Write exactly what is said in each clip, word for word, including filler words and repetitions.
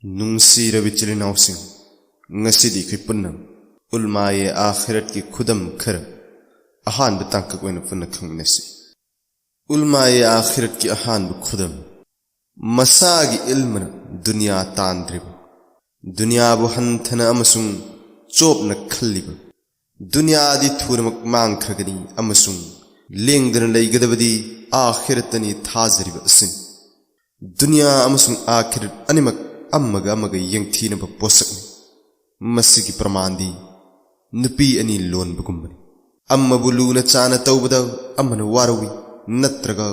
ꯅꯨꯡꯁꯤꯔꯕ ꯏꯆꯤꯜ ꯏꯅꯥꯎꯁꯤꯡ, ꯉꯁꯤꯗꯤ ꯑꯩꯈꯣꯏ ꯄꯨꯟꯅ ꯎꯜꯃꯥꯌꯦ ꯑꯥꯈꯤꯔꯠꯀꯤ ꯈꯨꯗꯝ ꯈꯔ ꯑꯍꯥꯟꯕ ꯇꯥꯡꯀꯛ ꯑꯣꯏꯅ ꯄꯨꯟꯅ ꯈꯪꯃꯤꯟꯅꯁꯤ꯫ ꯎꯜꯃꯥꯌꯦ ꯑꯥꯈꯤꯔꯠꯀꯤ ꯑꯍꯥꯟꯕ ꯈꯨꯗꯝ: ꯃꯁꯥꯒꯤ ꯏꯜꯃꯅ ꯗꯨꯅꯤꯌꯥ ꯇꯥꯟꯗ꯭ꯔꯤꯕ, ꯗꯨꯅꯤꯌꯥꯕꯨ ꯍꯟꯊꯅ ꯑꯃꯁꯨꯡ ꯆꯣꯞꯅ ꯈꯜꯂꯤꯕ, ꯗꯨꯅꯤꯌꯥꯗꯤ ꯊꯨꯅꯃꯛ ꯃꯥꯡꯈ꯭ꯔꯒꯅꯤ ꯑꯃꯁꯨꯡ ꯂꯦꯡꯗꯅ ꯂꯩꯒꯗꯕꯗꯤ ꯑꯥꯈꯤꯔꯠꯇꯅꯤ ꯊꯥꯖꯔꯤꯕ ꯑꯁꯤꯅꯤ꯫ ꯗꯨꯅꯤꯌꯥ ꯑꯃꯁꯨꯡ ꯑꯥꯈꯤꯔꯠ ꯑꯅꯤꯃꯛ ꯑꯃꯒ ꯑꯃꯒ ꯌꯦꯡꯊꯤꯅꯕ ꯄꯣꯠꯁꯛꯅꯤ꯫ ꯃꯁꯤꯒꯤ ꯄ꯭ꯔꯃꯥꯟꯗꯤ ꯅꯨꯄꯤ ꯑꯅꯤ ꯂꯣꯟꯕꯒꯨꯝꯕꯅꯤ꯫ ꯑꯃꯕꯨ ꯂꯨꯅ ꯆꯥꯅ ꯇꯧꯕꯗ ꯑꯃꯅ ꯋꯥꯔꯧꯏ, ꯅꯠꯇ꯭ꯔꯒ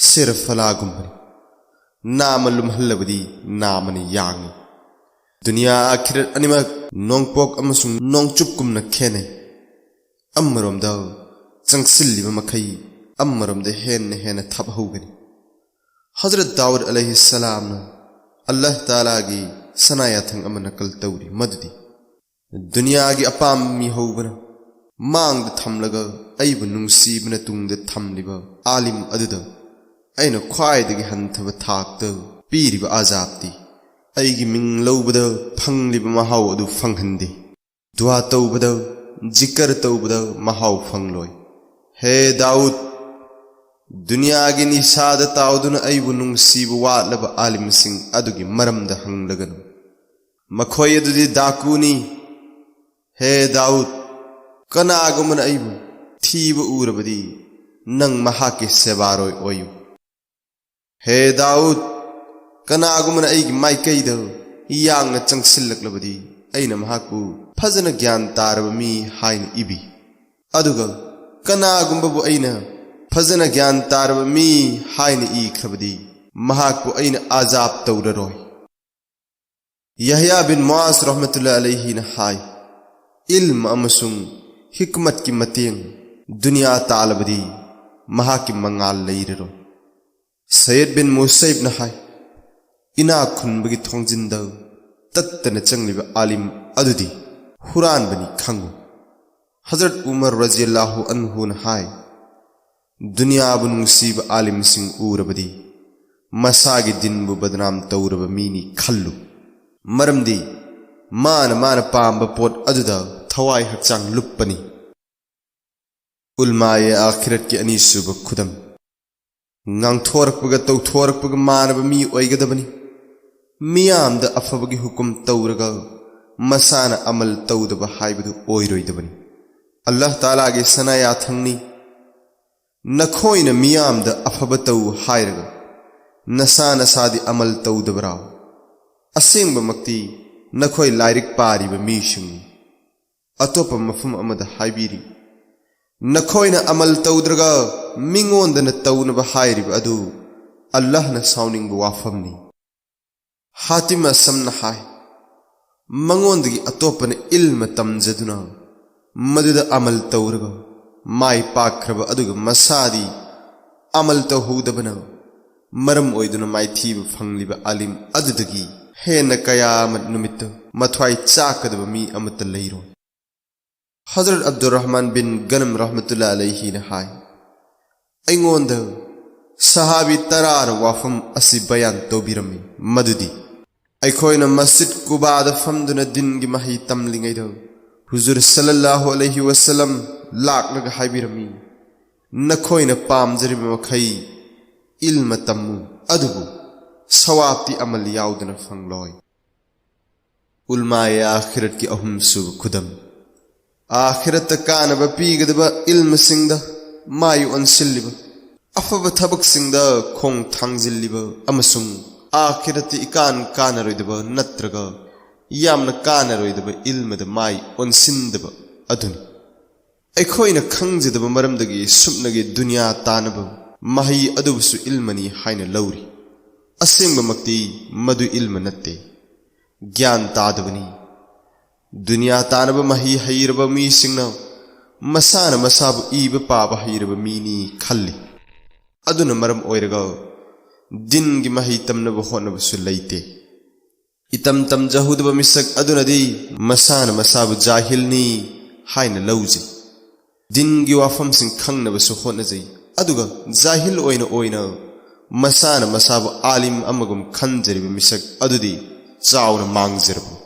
ꯁꯦꯔꯐꯂꯥꯒꯨꯝꯕꯅꯤ꯫ ꯅꯥꯃ ꯂꯨꯝꯍꯜꯂꯕꯗꯤ ꯅꯥꯃꯅ ꯌꯥꯡꯏ꯫ ꯗꯨꯅꯤꯌꯥ ꯑꯥꯈꯤꯔꯠ ꯑꯅꯤꯃꯛ ꯅꯣꯡꯄꯣꯛ ꯑꯃꯁꯨꯡ ꯅꯣꯡꯆꯨꯞꯀꯨꯝꯅ ꯈꯦꯠꯅꯩ꯫ ꯑꯃꯔꯣꯝꯗ ꯆꯪꯁꯤꯜꯂꯤꯕ ꯃꯈꯩ ꯑꯃꯔꯣꯝꯗ ꯍꯦꯟꯅ ꯍꯦꯟꯅ ꯊꯥꯞꯍꯧꯒꯅꯤ꯫ ꯍꯖꯔꯠ ꯗꯥꯎꯗ ꯑꯂꯩꯍꯤꯁꯁꯂꯥꯝꯅ ꯑꯜꯂꯥꯍ ꯇꯥꯂꯥꯒꯤ ꯁꯅꯥ ꯌꯥꯊꯪ ꯑꯃ ꯅꯀꯜ ꯇꯧꯔꯤ, ꯃꯗꯨꯗꯤ: "ꯗꯨꯅꯤꯌꯥꯒꯤ ꯑꯄꯥꯝꯕ ꯃꯤ ꯍꯧꯕꯅ ꯃꯥꯡꯗ ꯊꯝꯂꯒ ꯑꯩꯕꯨ ꯅꯨꯡꯁꯤꯕꯅ ꯇꯨꯡꯗ ꯊꯝꯂꯤꯕ ꯑꯥꯂꯤꯝ ꯑꯗꯨꯗ ꯑꯩꯅ ꯈ꯭ꯋꯥꯏꯗꯒꯤ ꯍꯟꯊꯕ ꯊꯥꯛꯇ ꯄꯤꯔꯤꯕ ꯑꯖꯥꯕꯇꯤ ꯑꯩꯒꯤ ꯃꯤꯡ ꯂꯧꯕꯗ ꯐꯪꯂꯤꯕ ꯃꯍꯥꯎ ꯑꯗꯨ ꯐꯪꯍꯟꯗꯦ꯫ ꯗꯨꯋꯥ ꯇꯧꯕꯗ, ꯖꯤꯀꯔ ꯇꯧꯕꯗ ꯃꯍꯥꯎ ꯐꯪꯂꯣꯏ꯫ ꯍꯦ ꯗꯥꯎꯗ, ꯗꯨꯅꯤꯌꯥꯒꯤ ꯅꯤꯁꯥꯗ ꯇꯥꯎꯗꯨꯅ ꯑꯩꯕꯨ ꯅꯨꯡꯁꯤꯕ ꯋꯥꯠꯂꯕ ꯑꯥꯂꯤꯝꯁꯤꯡ ꯑꯗꯨꯒꯤ ꯃꯔꯝꯗ ꯍꯪꯂꯒꯅꯨ꯫ ꯃꯈꯣꯏ ꯑꯗꯨꯗꯤ ꯗꯥꯀꯨꯅꯤ꯫ ꯍꯦ ꯗꯥꯎꯗ, ꯀꯅꯥꯒꯨꯝꯕꯅ ꯑꯩꯕꯨ ꯊꯤꯕ ꯎꯔꯕꯗꯤ ꯅꯪ ꯃꯍꯥꯛꯀꯤ ꯁꯦꯕꯥꯔꯣꯏ ꯑꯣꯏꯌꯨ꯫ ꯍꯦ ꯗꯥꯎꯗ, ꯀꯅꯥꯒꯨꯝꯕꯅ ꯑꯩꯒꯤ ꯃꯥꯏꯀꯩꯗ ꯌꯥꯡꯅ ꯆꯪꯁꯤꯜꯂꯛꯂꯕꯗꯤ ꯑꯩꯅ ꯃꯍꯥꯛꯄꯨ ꯐꯖꯅ ꯒ꯭ꯌꯥꯟ ꯇꯥꯔꯕ ꯃꯤ ꯍꯥꯏꯅ ꯏꯕꯤ꯫ ꯑꯗꯨꯒ ꯀꯅꯥꯒꯨꯝꯕꯕꯨ ꯑꯩꯅ ꯐꯖꯅ ꯒ꯭ꯌꯥꯟ ꯇꯥꯔꯕ ꯃꯤ ꯍꯥꯏꯅ ꯏꯈ꯭ꯔꯕꯗꯤ ꯃꯍꯥꯛꯄꯨ ꯑꯩꯅ ꯑꯖꯥꯕ ꯇꯧꯔꯔꯣꯏ"꯫ ꯌꯍꯌꯥ ꯕꯤꯟ ꯃꯨꯑꯥꯖ ꯔꯍꯃꯇꯨꯜꯂꯥꯍꯤ ꯑꯂꯩꯍꯤꯅ ꯍꯥꯏ, "ꯏꯜꯝ ꯑꯃꯁꯨꯡ ꯍꯤꯀꯃꯠꯀꯤ ꯃꯇꯦꯡ ꯗꯨꯅꯤꯌꯥ ꯇꯥꯜꯂꯕꯗꯤ ꯃꯍꯥꯛꯀꯤ ꯃꯉꯥꯜ ꯂꯩꯔꯔꯣꯏ"꯫ ꯁꯌꯤꯗ ꯕꯤꯟ ꯃꯨꯁꯩꯕꯅ ꯍꯥꯏ, "ꯏꯅꯥꯛ ꯈꯨꯟꯕꯒꯤ ꯊꯣꯡꯖꯤꯟꯗ ꯇꯠꯇꯅ ꯆꯪꯂꯤꯕ ꯑꯥꯂꯤꯝ ꯑꯗꯨꯗꯤ ꯍꯨꯔꯥꯟꯕꯅꯤ ꯈꯪꯉꯨ"꯫ ꯍꯖꯔꯠ ꯎꯃꯔ ꯔꯖꯤꯌꯜꯂꯥꯍꯨ ꯑꯟꯍꯨꯅ ꯍꯥꯏ, "ꯗꯨꯅꯤꯌꯥꯕꯨ ꯅꯨꯡꯁꯤꯕ ꯑꯥꯂꯤꯝꯁꯤꯡ ꯎꯔꯕꯗꯤ ꯃꯁꯥꯒꯤ ꯗꯤꯟꯕꯨ ꯕꯗꯅꯥꯝ ꯇꯧꯔꯕ ꯃꯤꯅꯤ ꯈꯜꯂꯨ"꯫ ꯃꯔꯝꯗꯤ ꯃꯥꯅ ꯃꯥꯅ ꯄꯥꯝꯕ ꯄꯣꯠ ꯑꯗꯨꯗ ꯊꯋꯥꯏ ꯍꯛꯆꯥꯡ ꯂꯨꯞꯄꯅꯤ꯫ ꯎꯜꯃꯥꯌꯦ ꯑꯥꯈꯤꯔꯠꯀꯤ ꯑꯅꯤꯁꯨꯕ ꯈꯨꯗꯝ꯫ ꯉꯥꯡꯊꯣꯔꯛꯄꯒ ꯇꯧꯊꯣꯔꯛꯄꯒ ꯃꯥꯟꯅꯕ ꯃꯤ ꯑꯣꯏꯒꯗꯕꯅꯤ꯫ ꯃꯤꯌꯥꯝꯗ ꯑꯐꯕꯒꯤ ꯍꯨꯀꯨꯝ ꯇꯧꯔꯒ ꯃꯁꯥꯅ ꯑꯃꯜ ꯇꯧꯗꯕ ꯍꯥꯏꯕꯗꯨ ꯑꯣꯏꯔꯣꯏꯗꯕꯅꯤ꯫ ꯑꯜꯂꯥꯍ ꯇꯥꯂꯥꯒꯤ ꯁꯅꯥ ꯌꯥꯊꯪꯅꯤ, "ꯅꯈꯣꯏꯅ ꯃꯤꯌꯥꯝꯗ ꯑꯐꯕ ꯇꯧ ꯍꯥꯏꯔꯒ ꯅꯁꯥ ꯅꯁꯥꯗꯤ ꯑꯃꯜ ꯇꯧꯗꯕꯔꯥ? ꯑꯁꯦꯡꯕꯃꯛꯇꯤ ꯅꯈꯣꯏ ꯂꯥꯏꯔꯤꯛ ꯄꯥꯔꯤꯕ ꯃꯤꯁꯤꯡꯅꯤ꯫" ꯑꯇꯣꯞꯄ ꯃꯐꯝ ꯑꯃꯗ ꯍꯥꯏꯕꯤꯔꯤ, "ꯅꯈꯣꯏꯅ ꯑꯃꯜ ꯇꯧꯗ꯭ꯔꯒ ꯃꯤꯉꯣꯟꯗꯅ ꯇꯧꯅꯕ ꯍꯥꯏꯔꯤꯕ ꯑꯗꯨ ꯑꯜꯂꯥꯍꯅ ꯁꯥꯎꯅꯤꯡꯕ ꯋꯥꯐꯝꯅꯤ꯫" ꯍꯥꯇꯤꯝ ꯑꯁꯝꯅ ꯍꯥꯏ, ꯃꯉꯣꯟꯗꯒꯤ ꯑꯇꯣꯞꯄꯅ ꯏꯜꯃ ꯇꯝꯖꯗꯨꯅ ꯃꯗꯨꯗ ꯑꯃꯜ ꯇꯧꯔꯒ ꯃꯥꯏ ꯄꯥꯛꯈ꯭ꯔꯕ ꯑꯗꯨꯒ ꯃꯁꯥꯗꯤ ꯑꯃꯜ ꯇꯧꯍꯧꯗꯕꯅ ꯃꯔꯝ ꯑꯣꯏꯗꯨꯅ ꯃꯥꯏꯊꯤꯕ ꯐꯪꯂꯤꯕ ꯑꯥꯂꯤꯝ ꯑꯗꯨꯗꯒꯤ ꯍꯦꯟꯅ ꯀꯌꯥꯃꯠ ꯅꯨꯃꯤꯠꯇ ꯃꯊ꯭ꯋꯥꯏ ꯆꯥꯛꯀꯗꯕ ꯃꯤ ꯑꯃꯠꯇ ꯂꯩꯔꯣꯏ꯫ ꯍꯖꯔꯠ ꯑꯕꯗꯨꯔꯔꯍꯃꯥꯟ ꯕꯤꯟ ꯒꯅꯝ ꯔꯍꯃꯇꯨꯜꯂꯥ ꯑꯂꯩꯍꯤꯅ ꯍꯥꯏ, ꯑꯩꯉꯣꯟꯗ ꯁꯍꯥꯕꯤ ꯇꯔꯥꯅ ꯋꯥꯐꯝ ꯑꯁꯤ ꯕꯌꯥꯟ ꯇꯧꯕꯤꯔꯝꯃꯤ, ꯃꯗꯨꯗꯤ ꯑꯩꯈꯣꯏꯅ ꯃꯁꯖꯤꯗ ꯀꯨꯕꯥꯗ ꯐꯝꯗꯨꯅ ꯗꯤꯟꯒꯤ ꯃꯍꯩ ꯇꯝꯂꯤꯉꯩꯗ ꯍꯨꯖꯨꯔ ꯁꯜꯂꯜꯂꯥꯍꯨ ꯑꯂꯩꯍꯤ ꯋꯁꯜꯂꯝ ꯂꯥꯛꯂꯒ ꯍꯥꯏꯕꯤꯔꯝꯃꯤ, "ꯅꯈꯣꯏꯅ ꯄꯥꯝꯖꯔꯤꯕ ꯃꯈꯩ ꯏꯜꯃ ꯇꯝꯃꯨ, ꯑꯗꯨꯕꯨ ꯁꯋꯥꯕꯇꯤ ꯑꯃꯜ ꯌꯥꯎꯗꯅ ꯐꯪꯂꯣꯏ꯫" ꯎꯜꯃꯥꯌꯦ ꯑꯥꯈꯤꯔꯠꯀꯤ ꯑꯍꯨꯝꯁꯨꯕ ꯈꯨꯗꯝ꯫ ꯑꯥꯈꯤꯔꯠꯇ ꯀꯥꯟꯅꯕ ꯄꯤꯒꯗꯕ ꯏꯜꯃꯁꯤꯡꯗ ꯃꯥꯏ ꯑꯣꯟꯁꯤꯜꯂꯤꯕ, ꯑꯐꯕ ꯊꯕꯛꯁꯤꯡꯗ ꯈꯣꯡ ꯊꯥꯡꯖꯤꯜꯂꯤꯕ ꯑꯃꯁꯨꯡ ꯑꯥꯈꯤꯔꯠꯇ ꯏꯀꯥꯟ ꯀꯥꯟꯅꯔꯣꯏꯗꯕ ꯅꯠꯇ꯭ꯔꯒ ꯌꯥꯝꯅ ꯀꯥꯟꯅꯔꯣꯏꯗꯕ ꯏꯜꯃꯗ ꯃꯥꯏ ꯑꯣꯟꯁꯤꯟꯗꯕ ꯑꯗꯨꯅꯤ꯫ ꯑꯩꯈꯣꯏꯅ ꯈꯪꯖꯗꯕ ꯃꯔꯝꯗꯒꯤ ꯁꯨꯞꯅꯒꯤ ꯗꯨꯅꯤꯌꯥ ꯇꯥꯅꯕ ꯃꯍꯩ ꯑꯗꯨꯕꯨꯁꯨ ꯏꯜꯃꯅꯤ ꯍꯥꯏꯅ ꯂꯧꯔꯤ꯫ ꯑꯁꯦꯡꯕꯃꯛꯇꯤ ꯃꯗꯨ ꯏꯜꯃ ꯅꯠꯇꯦ, ꯒ꯭ꯌꯥꯟ ꯇꯥꯗꯕꯅꯤ꯫ ꯗꯨꯅꯤꯌꯥ ꯇꯥꯅꯕ ꯃꯍꯩ ꯍꯩꯔꯕ ꯃꯤꯁꯤꯡꯅ ꯃꯁꯥꯅ ꯃꯁꯥꯕꯨ ꯏꯕ ꯄꯥꯕ ꯍꯩꯔꯕ ꯃꯤꯅꯤ ꯈꯜꯂꯤ꯫ ꯑꯗꯨꯅ ꯃꯔꯝ ꯑꯣꯏꯔꯒ ꯗꯤꯟꯒꯤ ꯃꯍꯩ ꯇꯝꯅꯕ ꯍꯣꯠꯅꯕꯁꯨ ꯂꯩꯇꯦ꯫ ꯏꯇꯝ ꯇꯝꯖꯍꯧꯗꯕ ꯃꯤꯁꯛ ꯑꯗꯨꯅꯗꯤ ꯃꯁꯥꯅ ꯃꯁꯥꯕꯨ ꯖꯥꯍꯤꯜꯅꯤ ꯍꯥꯏꯅ ꯂꯧꯖꯩ꯫ ꯗꯤꯟꯒꯤ ꯋꯥꯐꯝꯁꯤꯡ ꯈꯪꯅꯕꯁꯨ ꯍꯣꯠꯅꯖꯩ, ꯑꯗꯨꯒ ꯖꯥꯍꯤꯜ ꯑꯣꯏꯅ ꯑꯣꯏꯅ ꯃꯁꯥꯅ ꯃꯁꯥꯕꯨ ꯑꯥꯂꯤꯝ ꯑꯃꯒꯨꯝ ꯈꯟꯖꯔꯤꯕ ꯃꯤꯁꯛ ꯑꯗꯨꯗꯤ ꯆꯥꯎꯅ ꯃꯥꯡꯖꯔꯕꯅꯤ꯫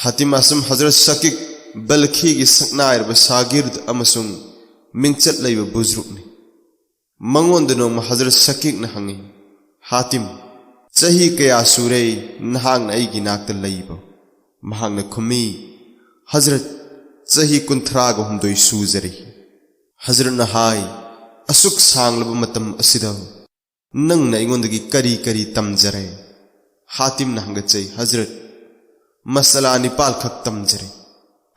ꯍꯥꯇꯤꯝ ꯑꯁꯨꯝ ꯍꯖꯔꯠ ꯁꯀꯤꯛ ꯕꯜꯈꯤꯒꯤ ꯁꯛꯅꯥꯏꯔꯕ ꯁꯥꯒꯤꯔꯗ ꯑꯃꯁꯨꯡ ꯃꯤꯡꯆꯠ ꯂꯩꯕ ꯕꯨꯖ꯭ꯔꯨꯛꯅꯤ꯫ ꯃꯉꯣꯟꯗ ꯅꯣꯡꯃ ꯍꯖꯔꯠ ꯁꯀꯤꯛꯅ ꯍꯪꯉꯤ, "ꯍꯥꯇꯤꯝ, ꯆꯍꯤ ꯀꯌꯥ ꯁꯨꯔꯦ ꯅꯍꯥꯛꯅ ꯑꯩꯒꯤ ꯅꯥꯛꯇ ꯂꯩꯕ?" ꯃꯍꯥꯛꯅ ꯈꯨꯝꯃꯤ, "ꯍꯖꯔꯠ, ꯆꯍꯤ ꯀꯨꯟꯊ꯭ꯔꯥꯒ ꯍꯨꯝꯗꯣꯏ ꯁꯨꯖꯔꯦ꯫" ꯍꯖꯔꯠꯅ ꯍꯥꯏ, "ꯑꯁꯨꯛ ꯁꯥꯡꯂꯕ ꯃꯇꯝ ꯑꯁꯤꯗ ꯅꯪꯅ ꯑꯩꯉꯣꯟꯗꯒꯤ ꯀꯔꯤ ꯀꯔꯤ ꯇꯝꯖꯔꯦ?" ꯍꯥꯇꯤꯝꯅ ꯍꯪꯒꯠꯆꯩ, "ꯍꯖꯔꯠ, ꯃꯁꯂꯥ ꯅꯤꯄꯥꯜ ꯈꯛ ꯇꯝꯖꯔꯦ꯫"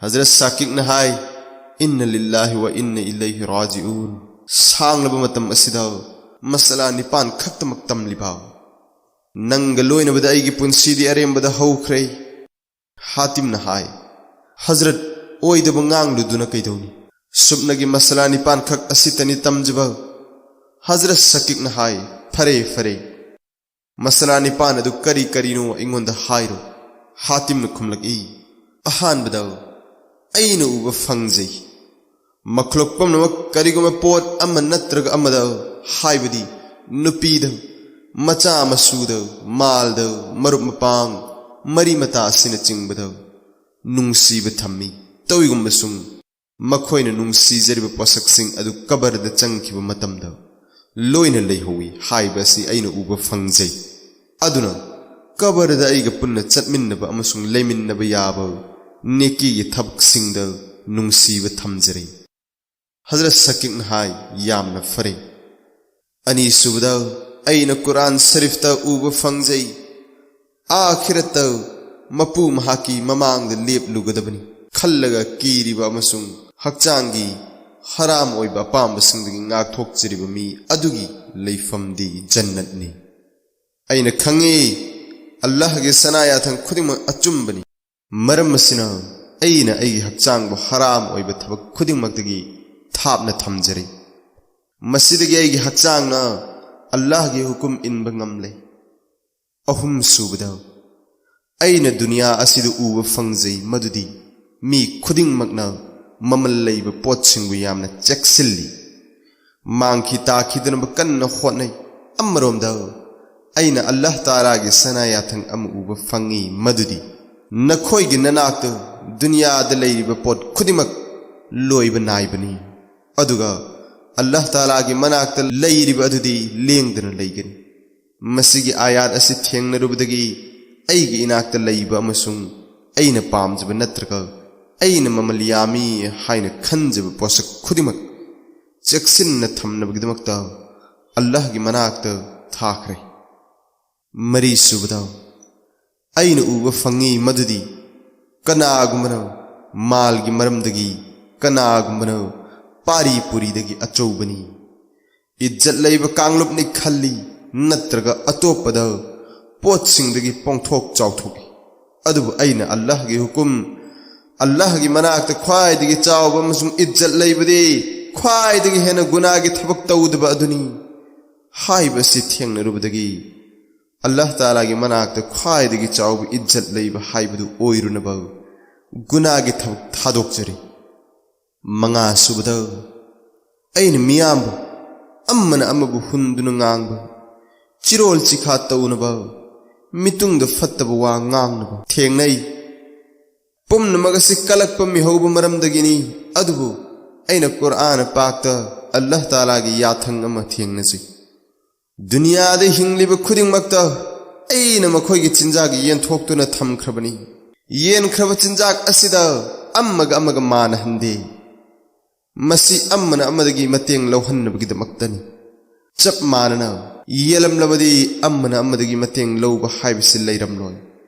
ꯍꯖꯔꯠ ꯁꯥꯀꯤꯛꯅ ꯍꯥꯏ, "ꯏꯟꯅ ꯂꯤꯜꯂꯥꯍꯤ ꯋ ꯏꯟꯅ ꯏꯂꯩꯍꯤ ꯔꯥꯖꯤꯎꯟ꯫ ꯁꯥꯡꯂꯕ ꯃꯇꯝ ꯑꯁꯤꯗ ꯃꯁꯂꯥ ꯅꯤꯄꯥꯜ ꯈꯛꯇꯃꯛ ꯇꯝꯂꯤꯕ? ꯅꯪꯒ ꯂꯣꯏꯅꯕꯗ ꯑꯩꯒꯤ ꯄꯨꯟꯁꯤꯗꯤ ꯑꯔꯦꯝꯕꯗ ꯍꯧꯈ꯭ꯔꯦ꯫" ꯍꯥꯇꯤꯝꯅ ꯍꯥꯏ, "ꯍꯖꯔꯠ, ꯑꯣꯏꯗꯕ ꯉꯥꯡꯂꯨꯗꯨꯅ ꯀꯩꯗꯧꯅꯤ? ꯁꯨꯞꯅꯒꯤ ꯃꯁꯂꯥ ꯅꯤꯄꯥꯟ ꯈꯛ ꯑꯁꯤꯇꯅꯤ ꯇꯝꯖꯕ꯫" ꯍꯖꯔꯠ ꯁꯀꯤꯛꯅ ꯍꯥꯏ, "ꯐꯔꯦ, ꯐꯔꯦ꯫ ꯃꯁꯂꯥ ꯅꯤꯄꯥꯟ ꯑꯗꯨ ꯀꯔꯤ ꯀꯔꯤꯅꯣ ꯑꯩꯉꯣꯟꯗ ꯍꯥꯏꯔꯣ꯫" ꯍꯥꯇꯤꯝꯅ ꯈꯨꯝꯂꯛꯏ, "ꯑꯍꯥꯟꯕꯗ ꯑꯩꯅ ꯎꯕ ꯐꯪꯖꯩ꯫ ꯃꯈ꯭ꯂꯣꯛ ꯄꯨꯝꯅꯃꯛ ꯀꯔꯤꯒꯨꯝꯕ ꯄꯣꯠ ꯑꯃ ꯅꯠꯇ꯭ꯔꯒ ꯑꯃꯗ ꯍꯥꯏꯕꯗꯤ ꯅꯨꯄꯤꯗ, ꯃꯆꯥ ꯃꯁꯨꯗ, ꯃꯥꯜꯗ, ꯃꯔꯨꯞ ꯃꯄꯥꯡ, ꯃꯔꯤ ꯃꯇꯥ ꯑꯁꯤꯅꯆꯤꯡꯕꯗ ꯅꯨꯡꯁꯤꯕ ꯊꯝꯃꯤ꯫ ꯇꯧꯏꯒꯨꯝꯕꯁꯨꯡ ꯃꯈꯣꯏꯅ ꯅꯨꯡꯁꯤꯖꯔꯤꯕ ꯄꯣꯠꯁꯛꯁꯤꯡ ꯑꯗꯨ ꯀꯕꯔꯗ ꯆꯪꯈꯤꯕ ꯃꯇꯝꯗ ꯂꯣꯏꯅ ꯂꯩꯍꯧꯏ ꯍꯥꯏꯕ ꯑꯁꯤ ꯑꯩꯅ ꯎꯕ ꯐꯪꯖꯩ꯫ ꯑꯗꯨꯅ ꯀꯕꯔꯗ ꯑꯩꯒ ꯄꯨꯟꯅ ꯆꯠꯃꯤꯟꯅꯕ ꯑꯃꯁꯨꯡ ꯂꯩꯃꯤꯟꯅꯕ ꯌꯥꯕ ꯅꯦꯀꯤꯒꯤ ꯊꯕꯛꯁꯤꯡꯗ ꯅꯨꯡꯁꯤꯕ ꯊꯝꯖꯔꯤ꯫" ꯍꯖꯔꯠ ꯁꯀꯤꯛꯅ ꯍꯥꯏ, "ꯌꯥꯝꯅ ꯐꯔꯦ꯫ ꯑꯅꯤꯁꯨꯕꯗ ꯑꯩꯅ ꯀꯨꯔꯥꯟ ꯁꯔꯤꯐꯇ ꯎꯕ ꯐꯪꯖꯩ, ꯑꯥꯈꯤꯔꯠꯇ ꯃꯄꯨ ꯃꯍꯥꯛꯀꯤ ꯃꯃꯥꯡꯗ ꯂꯦꯞꯂꯨꯒꯗꯕꯅꯤ ꯈꯜꯂꯒ ꯀꯤꯔꯤꯕ ꯑꯃꯁꯨꯡ ꯍꯛꯆꯥꯡꯒꯤ ꯍꯔꯥꯝ ꯑꯣꯏꯕ ꯑꯄꯥꯝꯕꯁꯤꯡꯗꯒꯤ ꯉꯥꯛꯊꯣꯛꯆꯔꯤꯕ ꯃꯤ ꯑꯗꯨꯒꯤ ꯂꯩꯐꯝꯗꯤ ꯖꯟꯅꯠꯅꯤ꯫ ꯑꯩꯅ ꯈꯪꯏ, ꯑꯜꯂꯥꯍꯒꯤ ꯁꯅꯥ ꯌꯥꯊꯪ ꯈꯨꯗꯤꯡꯃꯛ ꯑꯆꯨꯝꯕꯅꯤ꯫ ꯃꯔꯝ ꯑꯁꯤꯅ ꯑꯩꯅ ꯑꯩꯒꯤ ꯍꯛꯆꯥꯡꯕꯨ ꯍꯔꯥꯝ ꯑꯣꯏꯕ ꯊꯕꯛ ꯈꯨꯗꯤꯡꯃꯛꯇꯒꯤ ꯊꯥꯞꯅ ꯊꯝꯖꯔꯤ꯫ ꯃꯁꯤꯗꯒꯤ ꯑꯩꯒꯤ ꯍꯛꯆꯥꯡꯅ ꯑꯜꯂꯥꯍꯒꯤ ꯍꯨꯀꯨꯝ ꯏꯟꯕ ꯉꯝꯂꯦ꯫" ꯑꯍꯨꯝꯁꯨꯕꯗ, ꯑꯩꯅ ꯗꯨꯅꯤꯌꯥ ꯑꯁꯤꯗ ꯎꯕ ꯐꯪꯖꯩ ꯃꯗꯨꯗꯤ ꯃꯤ ꯈꯨꯗꯤꯡꯃꯛꯅ ꯃꯃꯜ ꯂꯩꯕ ꯄꯣꯠꯁꯤꯡꯕꯨ ꯌꯥꯝꯅ ꯆꯦꯛꯁꯤꯜꯂꯤ꯫ ꯃꯥꯡꯈꯤ ꯇꯥꯈꯤꯗꯅꯕ ꯀꯟꯅ ꯍꯣꯠꯅꯩ꯫ ꯑꯃꯔꯣꯝꯗ, ꯑꯩꯅ ꯑꯜꯂꯥꯍ ꯇꯥꯂꯥꯒꯤ ꯁꯅꯥ ꯌꯥꯊꯪ ꯑꯃ ꯎꯕ ꯐꯪꯉꯤ, ꯃꯗꯨꯗꯤ ꯅꯈꯣꯏꯒꯤ ꯅꯅꯥꯛꯇ ꯗꯨꯅꯤꯌꯥꯗ ꯂꯩꯔꯤꯕ ꯄꯣꯠ ꯈꯨꯗꯤꯡꯃꯛ ꯂꯣꯏꯕ ꯅꯥꯏꯕꯅꯤ, ꯑꯗꯨꯒ ꯑꯜꯂꯥꯍ ꯇꯥꯂꯥꯒꯤ ꯃꯅꯥꯛꯇ ꯂꯩꯔꯤꯕ ꯑꯗꯨꯗꯤ ꯂꯦꯡꯗꯅ ꯂꯩꯒꯅꯤ꯫ ꯃꯁꯤꯒꯤ ꯑꯥꯌꯥꯠ ꯑꯁꯤ ꯊꯦꯡꯅꯔꯨꯕꯗꯒꯤ ꯑꯩꯒꯤ ꯏꯅꯥꯛꯇ ꯂꯩꯕ ꯑꯃꯁꯨꯡ ꯑꯩꯅ ꯄꯥꯝꯖꯕ ꯅꯠꯇ꯭ꯔꯒ ꯑꯩꯅ ꯃꯃꯜ ꯌꯥꯝꯃꯤ ꯍꯥꯏꯅ ꯈꯟꯖꯕ ꯄꯣꯠꯁꯛ ꯈꯨꯗꯤꯡꯃꯛ ꯆꯦꯛꯁꯤꯟꯅ ꯊꯝꯅꯕꯒꯤꯗꯃꯛꯇ ꯑꯜꯂꯥꯍꯒꯤ ꯃꯅꯥꯛꯇ ꯊꯥꯈ꯭ꯔꯦ꯫ ꯃꯔꯤꯁꯨꯕꯗ, ꯑꯩꯅ ꯎꯕ ꯐꯪꯉꯤ ꯃꯗꯨꯗꯤ ꯀꯅꯥꯒꯨꯝꯕꯅ ꯃꯥꯜꯒꯤ ꯃꯔꯝꯗꯒꯤ, ꯀꯅꯥꯒꯨꯝꯕꯅ ꯄꯥꯔꯤ ꯄꯨꯔꯤꯗꯒꯤ ꯑꯆꯧꯕꯅꯤ꯫ ꯏꯖꯠ ꯂꯩꯕ ꯀꯥꯡꯂꯨꯞꯅꯤ ꯈꯜꯂꯤ, ꯅꯠꯇ꯭ꯔꯒ ꯑꯇꯣꯞꯄꯗ ꯄꯣꯠꯁꯤꯡꯗꯒꯤ ꯄꯣꯡꯊꯣꯛ ꯆꯥꯎꯊꯣꯛꯏ꯫ ꯑꯗꯨꯕꯨ ꯑꯩꯅ ꯑꯜꯂꯥꯍꯒꯤ ꯍꯨꯀꯨꯝ, ꯑꯜꯂꯥꯍꯒꯤ ꯃꯅꯥꯛꯇ ꯈ꯭ꯋꯥꯏꯗꯒꯤ ꯆꯥꯎꯕ ꯑꯃꯁꯨꯡ ꯏꯖꯠ ꯂꯩꯕꯗꯤ ꯈ꯭ꯋꯥꯏꯗꯒꯤ ꯍꯦꯟꯅ ꯒꯨꯅꯥꯒꯤ ꯊꯕꯛ ꯇꯧꯗꯕ ꯑꯗꯨꯅꯤ ꯍꯥꯏꯕꯁꯤ ꯊꯦꯡꯅꯔꯨꯕꯗꯒꯤ ꯑꯜꯂꯥꯍ ꯇꯥꯂꯥꯒꯤ ꯃꯅꯥꯛꯇ ꯈ꯭ꯋꯥꯏꯗꯒꯤ ꯆꯥꯎꯕ ꯏꯖꯠ ꯂꯩꯕ ꯍꯥꯏꯕꯗꯨ ꯑꯣꯏꯔꯨꯅꯕ ꯒꯨꯅꯥꯒꯤ ꯊꯕꯛ ꯊꯥꯗꯣꯛꯆꯔꯤ꯫ ꯃꯉꯥꯁꯨꯕꯗ, ꯑꯩꯅ ꯃꯤꯌꯥꯝꯕꯨ ꯑꯃꯅ ꯑꯃꯕꯨ ꯍꯨꯟꯗꯨꯅ ꯉꯥꯡꯕ, ꯆꯤꯔꯣꯜ ꯆꯤꯈꯥ ꯇꯧꯅꯕ, ꯃꯤꯇꯨꯡꯗ ꯐꯠꯇꯕ ꯋꯥ ꯉꯥꯡꯅꯕ ꯊꯦꯡꯅꯩ꯫ ꯄꯨꯝꯅꯃꯛ ꯑꯁꯤ ꯀꯂꯛꯄ ꯃꯤꯍꯧꯕ ꯃꯔꯝꯗꯒꯤꯅꯤ꯫ ꯑꯗꯨꯕꯨ ꯑꯩꯅ ꯀꯨꯔꯑꯥꯟ ꯄꯥꯛꯇ ꯑꯜꯂꯥꯍ ꯇꯥꯂꯥꯒꯤ ꯌꯥꯊꯪ ꯑꯃ ꯊꯦꯡꯅꯖꯩ: ꯗꯨꯅꯤꯌꯥꯗ ꯍꯤꯡꯂꯤꯕ ꯈꯨꯗꯤꯡꯃꯛꯇ ꯑꯩꯅ ꯃꯈꯣꯏꯒꯤ ꯆꯤꯟꯖꯥꯛ ꯌꯦꯟꯊꯣꯛꯇꯨꯅ ꯊꯝꯈ꯭ꯔꯕꯅꯤ꯫ ꯌꯦꯟꯈ꯭ꯔꯕ ꯆꯤꯟꯖꯥꯛ ꯑꯁꯤꯗ ꯑꯃꯒ ꯑꯃꯒ ꯃꯥꯟꯅꯍꯟꯗꯦ꯫ ꯃꯁꯤ ꯑꯃꯅ ꯑꯃꯗꯒꯤ ꯃꯇꯦꯡ ꯂꯧꯍꯟꯅꯕꯒꯤꯗꯃꯛꯇꯅꯤ꯫ ꯆꯞ ꯃꯥꯟꯅꯅ ꯌꯦꯜꯂꯝꯂꯕꯗꯤ ꯑꯃꯅ ꯑꯃꯗꯒꯤ ꯃꯇꯦꯡ ꯂꯧꯕ ꯍꯥꯏꯕꯁꯤ ꯂꯩꯔꯝꯂꯣꯏ꯫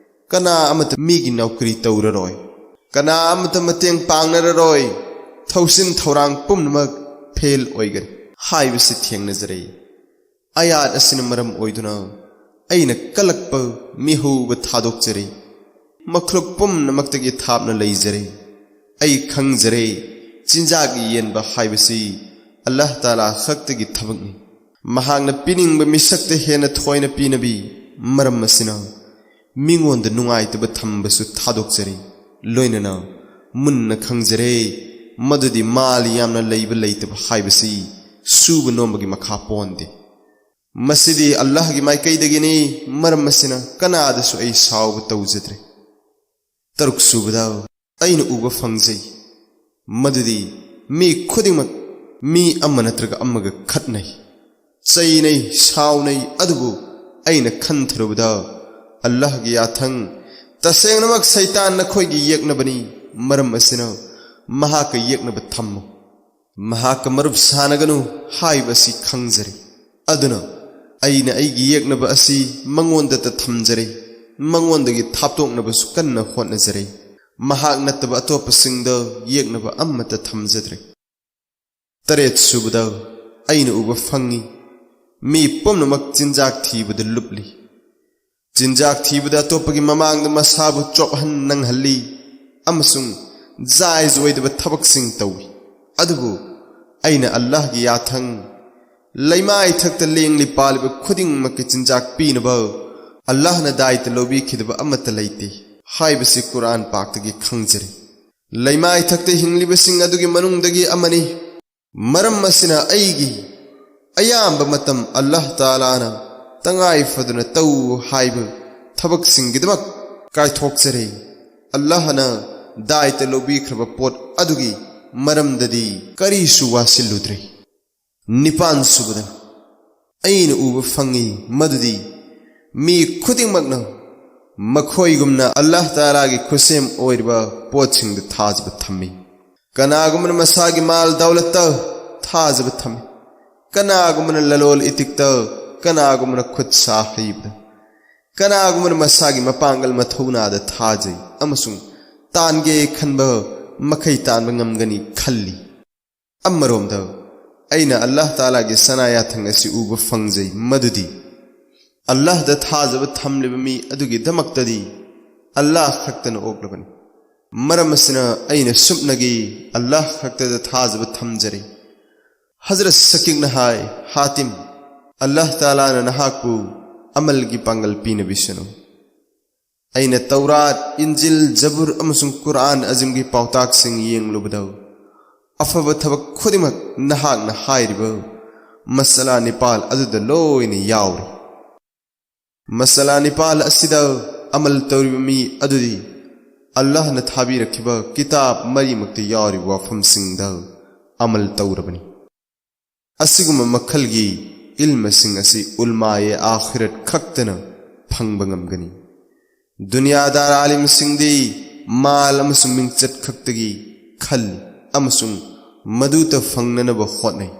ꯀꯅꯥ ꯑꯃꯠꯇ ꯃꯤꯒꯤ ꯅꯧꯀꯔꯤ ꯇꯧꯔꯔꯣꯏ꯫ ꯀꯅꯥ ꯑꯃꯠꯇ ꯃꯇꯦꯡ ꯄꯥꯡꯅꯔꯔꯣꯏ꯫ ꯊꯧꯁꯤꯟ ꯊꯧꯔꯥꯡ ꯄꯨꯝꯅꯃꯛ ꯐꯦꯜ ꯑꯣꯏꯒꯅꯤ ꯍꯥꯏꯕꯁꯤ ꯊꯦꯡꯅꯖꯔꯦ꯫ ꯑꯌꯥꯠ ꯑꯁꯤꯅ ꯃꯔꯝ ꯑꯣꯏꯗꯨꯅ ꯑꯩꯅ ꯀꯜꯂꯛꯄ ꯃꯤꯍꯧꯕ ꯊꯥꯗꯣꯛꯆꯔꯦ꯫ ꯃꯈꯂꯨꯛ ꯄꯨꯝꯅꯃꯛꯇꯒꯤ ꯊꯥꯞꯅ ꯂꯩꯖꯔꯦ꯫ ꯑꯩ ꯈꯪꯖꯔꯦ, ꯆꯤꯟꯖꯥꯛ ꯌꯦꯟꯕ ꯍꯥꯏꯕꯁꯤ ꯑꯜꯂꯥꯍ ꯇꯥꯂꯥ ꯈꯛꯇꯒꯤ ꯊꯕꯛꯅꯤ꯫ ꯃꯍꯥꯛꯅ ꯄꯤꯅꯤꯡꯕ ꯃꯤꯁꯛꯇ ꯍꯦꯟꯅ ꯊꯣꯏꯅ ꯄꯤꯅꯕꯤ꯫ ꯃꯔꯝ ꯑꯁꯤꯅ ꯃꯤꯉꯣꯟꯗ ꯅꯨꯡꯉꯥꯏꯇꯕ ꯊꯝꯕꯁꯨ ꯊꯥꯗꯣꯛꯆꯔꯤ꯫ ꯂꯣꯏꯅꯅ ꯃꯨꯟꯅ ꯈꯪꯖꯔꯦ ꯃꯗꯨꯗꯤ ꯃꯥꯜ ꯌꯥꯝꯅ ꯂꯩꯕ ꯂꯩꯇꯕ ꯍꯥꯏꯕꯁꯤ ꯁꯨꯕ ꯅꯣꯝꯕꯒꯤ ꯃꯈꯥ ꯄꯣꯟꯗꯦ꯫ ꯃꯁꯤꯗꯤ ꯑꯜꯂꯥꯍꯒꯤ ꯃꯥꯏꯀꯩꯗꯒꯤꯅꯤ, ꯃꯔꯝ ꯑꯁꯤꯅ ꯀꯅꯥꯗꯁꯨ ꯑꯩ ꯁꯥꯎꯕ ꯇꯧꯖꯗ꯭ꯔꯦ꯫ ꯇꯔꯨꯛ ꯁꯨꯕꯗ, ꯑꯩꯅ ꯎꯕ ꯐꯪꯖꯩ ꯃꯗꯨꯗꯤ ꯃꯤ ꯈꯨꯗꯤꯡꯃꯛ ꯃꯤ ꯑꯃ ꯅꯠꯇ꯭ꯔꯒ ꯑꯃꯒ ꯈꯠꯅꯩ, ꯆꯩꯅꯩ, ꯁꯥꯎꯅꯩ, ꯑꯗꯨꯕꯨ ꯑꯩꯅ ꯈꯟꯊꯔꯨꯕꯗ ꯑꯜꯂꯥꯍꯒꯤ ꯌꯥꯊꯪ, "ꯇꯁꯦꯡꯅꯃꯛ ꯁꯩꯇꯥꯟ ꯅꯈꯣꯏꯒꯤ ꯌꯦꯛꯅꯕꯅꯤ, ꯃꯔꯝ ꯑꯁꯤꯅ ꯃꯍꯥꯛꯀ ꯌꯦꯛꯅꯕ ꯊꯝꯃꯨ, ꯃꯍꯥꯛꯀ ꯃꯔꯨꯞ ꯁꯥꯟꯅꯒꯅꯨ" ꯍꯥꯏꯕ ꯑꯁꯤ ꯈꯪꯖꯔꯦ꯫ ꯑꯗꯨꯅ ꯑꯩꯅ ꯑꯩꯒꯤ ꯌꯦꯛꯅꯕ ꯑꯁꯤ ꯃꯉꯣꯟꯗꯇ ꯊꯝꯖꯔꯦ, ꯃꯉꯣꯟꯗꯒꯤ ꯊꯥꯞꯇꯣꯛꯅꯕꯁꯨ ꯀꯟꯅ ꯍꯣꯠꯅꯖꯔꯦ꯫ ꯃꯍꯥꯛ ꯅꯠꯇꯕ ꯑꯇꯣꯞꯄꯁꯤꯡꯗ ꯌꯦꯛꯅꯕ ꯑꯃꯠꯇ ꯊꯝꯖꯗ꯭ꯔꯦ꯫ ꯇꯔꯦꯠ ꯁꯨꯕꯗ, ꯑꯩꯅ ꯎꯕ ꯐꯪꯉꯤ, ꯃꯤ ꯄꯨꯝꯅꯃꯛ ꯆꯤꯟꯖꯥꯛ ꯊꯤꯕꯗ ꯂꯨꯞꯂꯤ꯫ ꯆꯤꯟꯖꯥꯛ ꯊꯤꯕꯗ ꯑꯇꯣꯞꯄꯒꯤ ꯃꯃꯥꯡꯗ ꯃꯁꯥꯕꯨ ꯆꯣꯞꯍꯟ ꯅꯪꯍꯜꯂꯤ ꯑꯃꯁꯨꯡ ꯖꯥꯏꯖ ꯑꯣꯏꯗꯕ ꯊꯕꯛꯁꯤꯡ ꯇꯧꯏ꯫ ꯑꯗꯨꯕꯨ ꯑꯩꯅ ꯑꯜꯂꯥꯍꯒꯤ ꯌꯥꯊꯪ, ꯂꯩꯃꯥꯏ ꯊꯛꯇ ꯂꯦꯡꯂꯤ ꯄꯥꯜꯂꯤꯕ ꯈꯨꯗꯤꯡꯃꯛꯀꯤ ꯆꯤꯟꯖꯥꯛ ꯄꯤꯅꯕ ꯑꯜꯂꯥꯍꯅ ꯗꯥꯏꯇ ꯂꯧꯕꯤꯈꯤꯗꯕ ꯑꯃꯠꯇ ꯂꯩꯇꯦ ꯍꯥꯏꯕꯁꯤ ꯀꯨꯔꯥꯟ ꯄꯥꯛꯇꯒꯤ ꯈꯪꯖꯔꯦ꯫ ꯂꯩꯃꯥꯏ ꯊꯛꯇ ꯍꯤꯡꯂꯤꯕꯁꯤꯡ ꯑꯗꯨꯒꯤ ꯃꯅꯨꯡꯗꯒꯤ ꯑꯃꯅꯤ꯫ ꯃꯔꯝ ꯑꯁꯤꯅ ꯑꯩꯒꯤ ꯑꯌꯥꯝꯕ ꯃꯇꯝ ꯑꯜꯂꯥꯍ ꯇꯥꯂꯥꯅ ꯇꯉꯥꯏ ꯐꯗꯅ ꯇꯧ ꯍꯥꯏꯕ ꯊꯕꯛꯁꯤꯡꯒꯤꯗꯃꯛ ꯀꯥꯏꯊꯣꯛꯆꯔꯦ꯫ ꯑꯜꯂꯥꯍꯅ ꯗꯥꯏꯇ ꯂꯧꯕꯤꯈ꯭ꯔꯕ ꯄꯣꯠ ꯑꯗꯨꯒꯤ ꯃꯔꯝꯗꯗꯤ ꯀꯔꯤꯁꯨ ꯋꯥꯁꯤꯜꯂꯨꯗ꯭ꯔꯦ꯫ ꯅꯤꯄꯥꯟ ꯁꯨꯕꯗ, ꯑꯩꯅ ꯎꯕ ꯐꯪꯉꯤ ꯃꯗꯨꯗꯤ ꯃꯤ ꯈꯨꯗꯤꯡꯃꯛꯅ ꯃꯈꯣꯏꯒꯨꯝꯅ ꯑꯜꯂꯥꯍ ꯇꯥꯂꯥꯒꯤ ꯈꯨꯠꯁꯦꯝ ꯑꯣꯏꯔꯤꯕ ꯄꯣꯠꯁꯤꯡꯗ ꯊꯥꯖꯕ ꯊꯝꯃꯤ꯫ ꯀꯅꯥꯒꯨꯝꯕꯅ ꯃꯁꯥꯒꯤ ꯃꯥꯜ ꯗꯧꯂꯠꯇ ꯊꯥꯖꯕ ꯊꯝꯃꯤ, ꯀꯅꯥꯒꯨꯝꯕꯅ ꯂꯂꯣꯜ ꯏꯇꯤꯛꯇ, ꯀꯅꯥꯒꯨꯝꯕꯅ ꯈꯨꯠ ꯁꯥ ꯍꯩꯕꯗ, ꯀꯅꯥꯒꯨꯝꯕꯅ ꯃꯁꯥꯒꯤ ꯃꯄꯥꯡꯒꯜ ꯃꯊꯧꯅꯥꯗ ꯊꯥꯖꯩ ꯑꯃꯁꯨꯡ ꯇꯥꯟꯒꯦ ꯈꯟꯕ ꯃꯈꯩ ꯇꯥꯟꯕ ꯉꯝꯒꯅꯤ ꯈꯜꯂꯤ꯫ ꯑꯃꯔꯣꯝꯗ, ꯑꯩꯅ ꯑꯜꯂꯥꯍ ꯇꯥꯂꯥꯒꯤ ꯁꯅꯥ ꯌꯥꯊꯪ ꯑꯁꯤ ꯎꯕ ꯐꯪꯖꯩ, ꯃꯗꯨꯗꯤ ꯑꯜꯂꯥꯍꯗ ꯊꯥꯖꯕ ꯊꯝꯂꯤꯕ ꯃꯤ ꯑꯗꯨꯒꯤꯗꯃꯛꯇꯗꯤ ꯑꯜꯂꯥꯍ ꯈꯛꯇꯅ ꯑꯣꯛꯂꯕꯅꯤ꯫ ꯃꯔꯝ ꯑꯁꯤꯅ ꯑꯩꯅ ꯁꯨꯞꯅꯒꯤ ꯑꯜꯂꯥꯍ ꯈꯛꯇꯗ ꯊꯥꯖꯕ ꯊꯝꯖꯔꯤ꯫ ꯍꯖꯔꯠ ꯁꯀꯤꯛꯅ ꯍꯥꯏ, "ꯍꯥꯇꯤꯝ, ꯑꯜꯂꯥꯍ ꯇꯥꯂꯥꯅ ꯅꯍꯥꯛꯄꯨ ꯑꯃꯜꯒꯤ ꯄꯥꯡꯒꯜ ꯄꯤꯅꯕꯤꯁꯅꯨ꯫" ꯑꯩꯅ ꯇꯧꯔꯥꯠ, ꯏꯟꯖꯤꯜ, ꯖꯕꯨꯔ ꯑꯃꯁꯨꯡ ꯀꯨꯔꯑꯥꯟ ꯑꯖꯤꯝꯒꯤ ꯄꯥꯎꯇꯥꯛꯁꯤꯡ ꯌꯦꯡꯂꯨꯕꯗ, ꯑꯐꯕ ꯊꯕꯛ ꯈꯨꯗꯤꯡꯃꯛ ꯅꯍꯥꯛꯅ ꯍꯥꯏꯔꯤꯕ ꯃꯁꯥꯂꯥ ꯅꯤꯄꯥꯜ ꯑꯗꯨꯗ ꯂꯣꯏꯅ ꯌꯥꯎꯔꯤ꯫ ꯃꯁꯥꯂꯥ ꯅꯤꯄꯥꯜ ꯑꯁꯤꯗ ꯑꯃꯜ ꯇꯧꯔꯤꯕ ꯃꯤ ꯑꯗꯨꯗꯤ ꯑꯜꯂꯥꯍꯅ ꯊꯥꯕꯤꯔꯛꯈꯤꯕ ꯀꯤꯇꯥꯕ ꯃꯔꯤꯃꯛꯇ ꯌꯥꯎꯔꯤꯕ ꯋꯥꯐꯝꯁꯤꯡꯗ ꯑꯃꯜ ꯇꯧꯔꯕꯅꯤ꯫ ꯑꯁꯤꯒꯨꯝꯕ ꯃꯈꯜꯒꯤ ꯏꯜꯃꯁꯤꯡ ꯑꯁꯤ ꯎꯜꯃꯥꯌꯦ ꯑꯥꯈꯤꯔꯠ ꯈꯛꯇꯅ ꯐꯪꯕ ꯉꯝꯒꯅꯤ꯫ ꯗꯨꯅꯤꯌꯥꯗꯥꯔ ꯑꯥꯂꯤꯝꯁꯤꯡꯗꯤ ꯃꯥꯜ ꯑꯃꯁꯨꯡ ꯃꯤꯡꯆꯠ ꯈꯛꯇꯒꯤ ꯈꯜꯂꯤ ꯑꯃꯁꯨꯡ ꯃꯗꯨꯇ ꯐꯪꯅꯅꯕ ꯍꯣꯠꯅꯩ꯫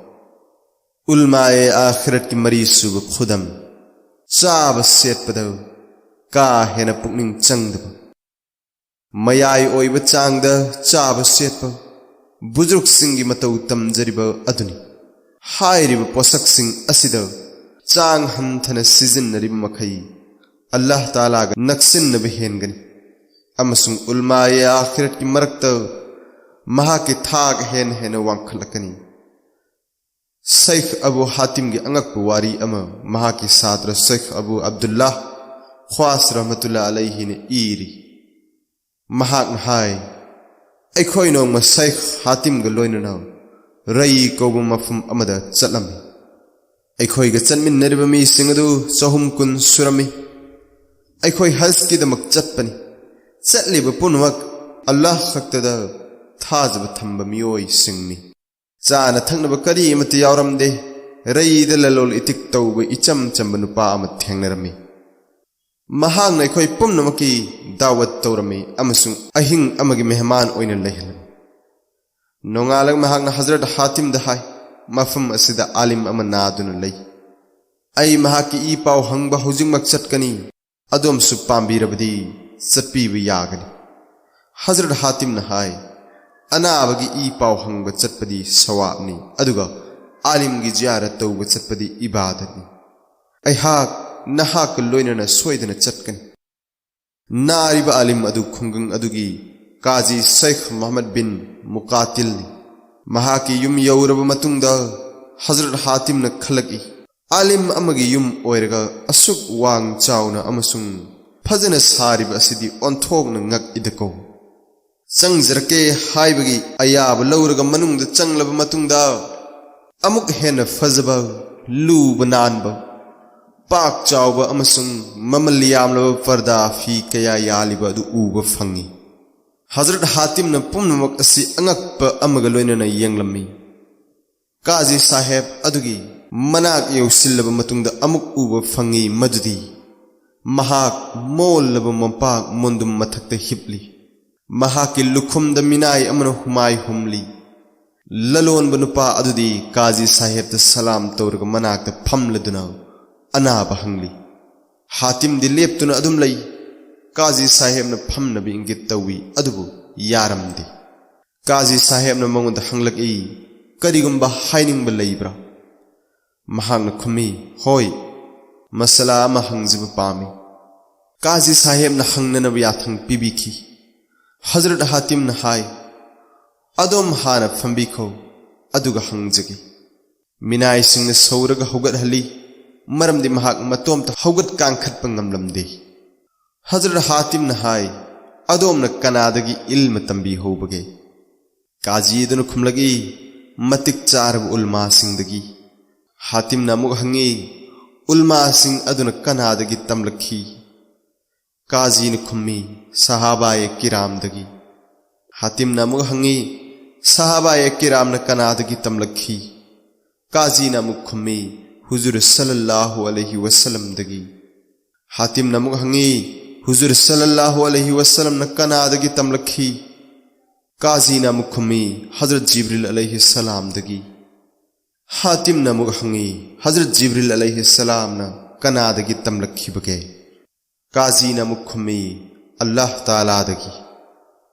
ꯎꯜꯃꯥꯌꯦ ꯑꯥꯈꯤꯔꯠꯀꯤ ꯃꯔꯤꯁꯨꯕ ꯈꯨꯗꯝ, ꯆꯥꯕ ꯁꯦꯠꯄꯗ ꯀꯥ ꯍꯦꯟꯅ ꯄꯨꯛꯅꯤꯡ ꯆꯪꯗꯕ, ꯃꯌꯥꯏ ꯑꯣꯏꯕ ꯆꯥꯡꯗ ꯆꯥꯕ ꯁꯦꯠꯄ, ꯕꯨꯖꯨꯔꯨꯛꯁꯤꯡꯒꯤ ꯃꯇꯧ ꯇꯝꯖꯔꯤꯕ ꯑꯗꯨꯅꯤ꯫ ꯍꯥꯏꯔꯤꯕ ꯄꯣꯠꯁꯛꯁꯤꯡ ꯑꯁꯤꯗ ꯆꯥꯡ ꯍꯟꯊꯅ ꯁꯤꯖꯤꯟꯅꯔꯤꯕ ꯃꯈꯩ ꯑꯜꯂꯥꯍ ꯇꯥꯂꯥꯒ ꯅꯛꯁꯤꯟꯅꯕ ꯍꯦꯟꯒꯅꯤ ꯑꯃꯁꯨꯡ ꯎꯜꯃꯥꯌꯦ ꯑꯥꯈꯤꯔꯠꯀꯤ ꯃꯔꯛꯇ ꯃꯍꯥꯛꯀꯤ ꯊꯥꯛ ꯍꯦꯟꯅ ꯍꯦꯟꯅ ꯋꯥꯡꯈꯠꯂꯛꯀꯅꯤ꯫ ꯁꯩꯈ ꯑꯕꯨ ꯍꯥꯇꯤꯝꯒꯤ ꯑꯉꯛꯄ ꯋꯥꯔꯤ ꯑꯃ ꯃꯍꯥꯛꯀꯤ ꯁꯥꯇ꯭ꯔ ꯁꯩꯈ ꯑꯕꯨ ꯑꯕꯗꯨꯜꯂꯥꯍ ꯈ꯭ꯋꯥꯁ ꯔꯍꯃꯇꯨꯜꯂꯥ ꯑꯂꯩꯍꯤꯅ ꯏꯔꯤ꯫ ꯃꯍꯥꯛꯅ ꯍꯥꯏ, ꯑꯩꯈꯣꯏ ꯅꯣꯡꯃ ꯁꯩꯈ ꯍꯥꯇꯤꯝꯒ ꯂꯣꯏꯅꯅ ꯔꯩ ꯀꯧꯕ ꯃꯐꯝ ꯑꯃꯗ ꯆꯠꯂꯝꯃꯤ꯫ ꯑꯩꯈꯣꯏꯒ ꯆꯠꯃꯤꯟꯅꯔꯤꯕ ꯃꯤꯁꯤꯡ ꯑꯗꯨ ꯆꯍꯨꯝ ꯀꯨꯟ ꯁꯨꯔꯝꯃꯤ꯫ ꯑꯩꯈꯣꯏ ꯍꯖꯀꯤꯗꯃꯛ ꯆꯠꯄꯅꯤ꯫ ꯆꯠꯂꯤꯕ ꯄꯨꯝꯅꯃꯛ ꯑꯜꯂꯥꯍ ꯈꯛꯇꯗ ꯊꯥꯖꯕ ꯊꯝꯕ ꯃꯤꯑꯣꯏꯁꯤꯡꯅꯤ꯫ ꯆꯥꯅ ꯊꯛꯅꯕ ꯀꯔꯤ ꯑꯃꯠꯇ ꯌꯥꯎꯔꯝꯗꯦ꯫ ꯔꯩꯗ ꯂꯂꯣꯜ ꯏꯇꯤꯛ ꯇꯧꯕ ꯏꯆꯝ ꯆꯝꯕ ꯅꯨꯄꯥ ꯑꯃ ꯊꯦꯡꯅꯔꯝꯃꯤ꯫ ꯃꯍꯥꯛꯅ ꯑꯩꯈꯣꯏ ꯄꯨꯝꯅꯃꯛꯀꯤ ꯗꯥꯋꯠ ꯇꯧꯔꯝꯃꯤ ꯑꯃꯁꯨꯡ ꯑꯍꯤꯡ ꯑꯃꯒꯤ ꯃꯦꯍꯃꯥꯟ ꯑꯣꯏꯅ ꯂꯩꯍꯜꯂꯝꯃꯤ꯫ ꯅꯣꯡꯉꯥꯜꯂꯒ ꯃꯍꯥꯛꯅ ꯍꯖꯔꯠ ꯍꯥꯇꯤꯝꯗ ꯍꯥꯏ, "ꯃꯐꯝ ꯑꯁꯤꯗ ꯑꯥꯂꯤꯝ ꯑꯃ ꯅꯥꯗꯨꯅ ꯂꯩ꯫ ꯑꯩ ꯃꯍꯥꯛꯀꯤ ꯏ ꯄꯥꯎ ꯍꯪꯕ ꯍꯧꯖꯤꯛꯃꯛ ꯆꯠꯀꯅꯤ꯫ ꯑꯗꯣꯝꯁꯨ ꯄꯥꯝꯕꯤꯔꯕꯗꯤ ꯆꯠꯄꯤꯕ ꯌꯥꯒꯅꯤ꯫" ꯍꯖꯔꯠ ꯍꯥꯇꯤꯝꯅ ꯍꯥꯏ, "ꯑꯅꯥꯕꯒꯤ ꯏ ꯄꯥꯎ ꯍꯪꯕ ꯆꯠꯄꯗꯤ ꯁꯋꯥꯕꯅꯤ, ꯑꯗꯨꯒ ꯑꯥꯂꯤꯝꯒꯤ ꯖꯤꯌꯥꯔꯠ ꯇꯧꯕ ꯆꯠꯄꯗꯤ ꯏꯕꯥꯗꯠꯅꯤ꯫ ꯑꯩꯍꯥꯛ ꯅꯍꯥꯛꯀ ꯂꯣꯏꯅꯅ ꯁꯣꯏꯗꯅ ꯆꯠꯀꯅꯤ꯫" ꯅꯥꯔꯤꯕ ꯑꯥꯂꯤꯝ ꯑꯗꯨ ꯈꯨꯡꯒꯪ ꯑꯗꯨꯒꯤ ꯀꯥꯖꯤ ꯁꯩꯈ ꯃꯨꯍꯝꯃꯗ ꯕꯤꯟ ꯃꯨꯀꯥꯇꯤꯜꯅꯤ꯫ ꯃꯍꯥꯛꯀꯤ ꯌꯨꯝ ꯌꯧꯔꯕ ꯃꯇꯨꯡꯗ ꯍꯖꯔꯠ ꯍꯥꯇꯤꯝꯅ ꯈꯜꯂꯛꯏ, ꯑꯥꯂꯤꯝ ꯑꯃꯒꯤ ꯌꯨꯝ ꯑꯣꯏꯔꯒ ꯑꯁꯨꯛ ꯋꯥꯡ ꯆꯥꯎꯅ ꯑꯃꯁꯨꯡ ꯐꯖꯅ ꯁꯥꯔꯤꯕ ꯑꯁꯤꯗꯤ ꯑꯣꯟꯊꯣꯛꯅ ꯉꯛꯏꯗꯀꯣ꯫ ꯆꯪꯖꯔꯛꯀꯦ ꯍꯥꯏꯕꯒꯤ ꯑꯌꯥꯕ ꯂꯧꯔꯒ ꯃꯅꯨꯡꯗ ꯆꯪꯂꯕ ꯃꯇꯨꯡꯗ, ꯑꯃꯨꯛ ꯍꯦꯟꯅ ꯐꯖꯕ, ꯂꯨꯕ ꯅꯥꯟꯕ, ꯄꯥꯛ ꯆꯥꯎꯕ ꯑꯃꯁꯨꯡ ꯃꯃꯜ ꯌꯥꯝꯂꯕ ꯄꯔꯗꯥ ꯐꯤ ꯀꯌꯥ ꯌꯥꯜꯂꯤꯕ ꯑꯗꯨ ꯎꯕ ꯐꯪꯏ꯫ ꯍꯖꯔꯠ ꯍꯥꯇꯤꯝꯅ ꯄꯨꯝꯅꯃꯛ ꯑꯁꯤ ꯑꯉꯛꯄ ꯑꯃꯒ ꯂꯣꯏꯅꯅ ꯌꯦꯡꯂꯝꯃꯤ꯫ ꯀꯥꯖꯤ ꯁꯥꯍꯦꯕ ꯑꯗꯨꯒꯤ ꯃꯅꯥꯛ ꯌꯧꯁꯤꯜꯂꯕ ꯃꯇꯨꯡꯗ ꯑꯃꯨꯛ ꯎꯕ ꯐꯪꯏ ꯃꯗꯨꯗꯤ ꯃꯍꯥꯛ ꯃꯣꯜꯂꯕ ꯃꯣꯝꯄꯥꯛ ꯃꯣꯟꯗꯨꯝ ꯃꯊꯛꯇ ꯍꯤꯞꯂꯤ꯫ ꯃꯍꯥꯛꯀꯤ ꯂꯨꯈꯨꯝꯗ ꯃꯤꯅꯥꯏ ꯑꯃꯅ ꯍꯨꯃꯥꯏ ꯍꯨꯝꯂꯤ꯫ ꯂꯂꯣꯟꯕ ꯅꯨꯄꯥ ꯑꯗꯨꯗꯤ ꯀꯥꯖꯤ ꯁꯥꯍꯦꯕꯇ ꯁꯂꯥꯝ ꯇꯧꯔꯒ ꯃꯅꯥꯛꯇ ꯐꯝꯂꯗꯨꯅ ꯑꯅꯥꯕ ꯍꯪꯂꯤ꯫ ꯍꯥꯇꯤꯝꯗꯤ ꯂꯦꯞꯇꯨꯅ ꯑꯗꯨꯝ ꯂꯩ꯫ ꯀꯥꯖꯤ ꯁꯥꯍꯦꯕꯅ ꯐꯝꯅꯕ ꯏꯪꯒꯤꯠ ꯇꯧꯏ, ꯑꯗꯨꯕꯨ ꯌꯥꯔꯝꯗꯦ꯫ ꯀꯥꯖꯤ ꯁꯥꯍꯦꯕꯅ ꯃꯉꯣꯟꯗ ꯍꯪꯂꯛꯏ, "ꯀꯔꯤꯒꯨꯝꯕ ꯍꯥꯏꯅꯤꯡꯕ ꯂꯩꯕ꯭ꯔꯥ?" ꯃꯍꯥꯛꯅ ꯈꯨꯝꯃꯤ, "ꯍꯣꯏ, ꯃꯁꯂꯥ ꯑꯃ ꯍꯪꯖꯕ ꯄꯥꯝꯃꯤ꯫" ꯀꯥꯖꯤ ꯁꯥꯍꯦꯕꯅ ꯍꯪꯅꯅꯕ ꯌꯥꯊꯪ ꯄꯤꯕꯤꯈꯤ꯫ ꯍꯖꯔꯠ ꯍꯥꯇꯤꯝꯅ ꯍꯥꯏ, "ꯑꯗꯣꯝ ꯍꯥꯟꯅ ꯐꯝꯕꯤꯈꯣ, ꯑꯗꯨꯒ ꯍꯪꯖꯒꯦ꯫" ꯃꯤꯅꯥꯏꯁꯤꯡꯅ ꯁꯧꯔꯒ ꯍꯧꯒꯠꯍꯜꯂꯤ, ꯃꯔꯝꯗꯤ ꯃꯍꯥꯛ ꯃꯇꯣꯝꯇ ꯍꯧꯒꯠ ꯀꯥꯡꯈꯠꯄ ꯉꯝꯂꯝꯗꯦ꯫ ꯍꯖꯔꯠ ꯍꯥꯇꯤꯝꯅ ꯍꯥꯏ, "ꯑꯗꯣꯝꯅ ꯀꯅꯥꯗꯒꯤ ꯏꯜꯃ ꯇꯝꯕꯤꯍꯧꯕꯒꯦ?" ꯀꯥꯖꯤ ꯑꯗꯨꯅ ꯈꯨꯝꯂꯛꯏ, "ꯃꯇꯤꯛ ꯆꯥꯔꯕ ꯎꯜꯃꯥꯁꯤꯡꯗꯒꯤ꯫" ꯍꯥꯇꯤꯝꯅ ꯑꯃꯨꯛ ꯍꯪꯉꯤ, "ꯎꯜꯃꯥꯁꯤꯡ ꯑꯗꯨꯅ ꯀꯅꯥꯗꯒꯤ ꯇꯝꯂꯛꯈꯤ?" ꯀꯥꯖꯤꯅ ꯈꯨꯝꯃꯤ, "ꯁꯍꯥꯕꯥꯌꯦ ꯀꯤꯔꯥꯝꯗꯒꯤ꯫" ꯍꯥꯇꯤꯝꯅ ꯑꯃꯨꯛ ꯍꯪꯉꯤ, "ꯁꯍꯥꯕꯥꯌꯦ ꯀꯤꯔꯥꯝꯅ ꯀꯅꯥꯗꯒꯤ ꯇꯝꯂꯛꯈꯤ?" ꯀꯥꯖꯤꯅ ꯑꯃꯨꯛ ꯈꯨꯝꯃꯤ, "ꯍꯨꯖꯨꯔ ꯁꯜꯂꯜꯂꯥꯍꯨ ꯑꯂꯩꯍꯤ ꯋꯁꯜꯂꯝꯗꯒꯤ꯫" ꯍꯥꯇꯤꯝꯅ ꯑꯃꯨꯛ ꯍꯪꯉꯤ, "ꯍꯨꯖꯨꯔ ꯁꯜꯂꯜꯂꯥꯍꯨ ꯑꯂꯩꯍꯤ ꯋꯁꯜꯂꯝꯅ ꯀꯅꯥꯗꯒꯤ ꯇꯝꯂꯛꯈꯤ?" ꯀꯥꯖꯤꯅ ꯑꯃꯨꯛ ꯈꯨꯝꯃꯤ, "ꯍꯖꯔꯠ ꯖꯤꯕ꯭ꯔꯤꯜ ꯑꯂꯩꯍꯤ ꯁꯂꯥꯝꯗꯒꯤ꯫" ꯍꯥꯇꯤꯝꯅ ꯑꯃꯨꯛ ꯍꯪꯉꯤ, "ꯍꯖꯔꯠ ꯖꯤꯕ꯭ꯔꯤꯜ ꯑꯂꯩꯍꯤ ꯁꯂꯥꯝꯅ ꯀꯅꯥꯗꯒꯤ ꯇꯝꯂꯛꯈꯤꯕꯒꯦ?" ꯀꯥꯖꯤꯅ ꯑꯃꯨꯛ ꯈꯨꯝꯃꯤ, "ꯑꯜꯂꯥꯍ ꯇꯥꯂꯥꯗꯒꯤ꯫"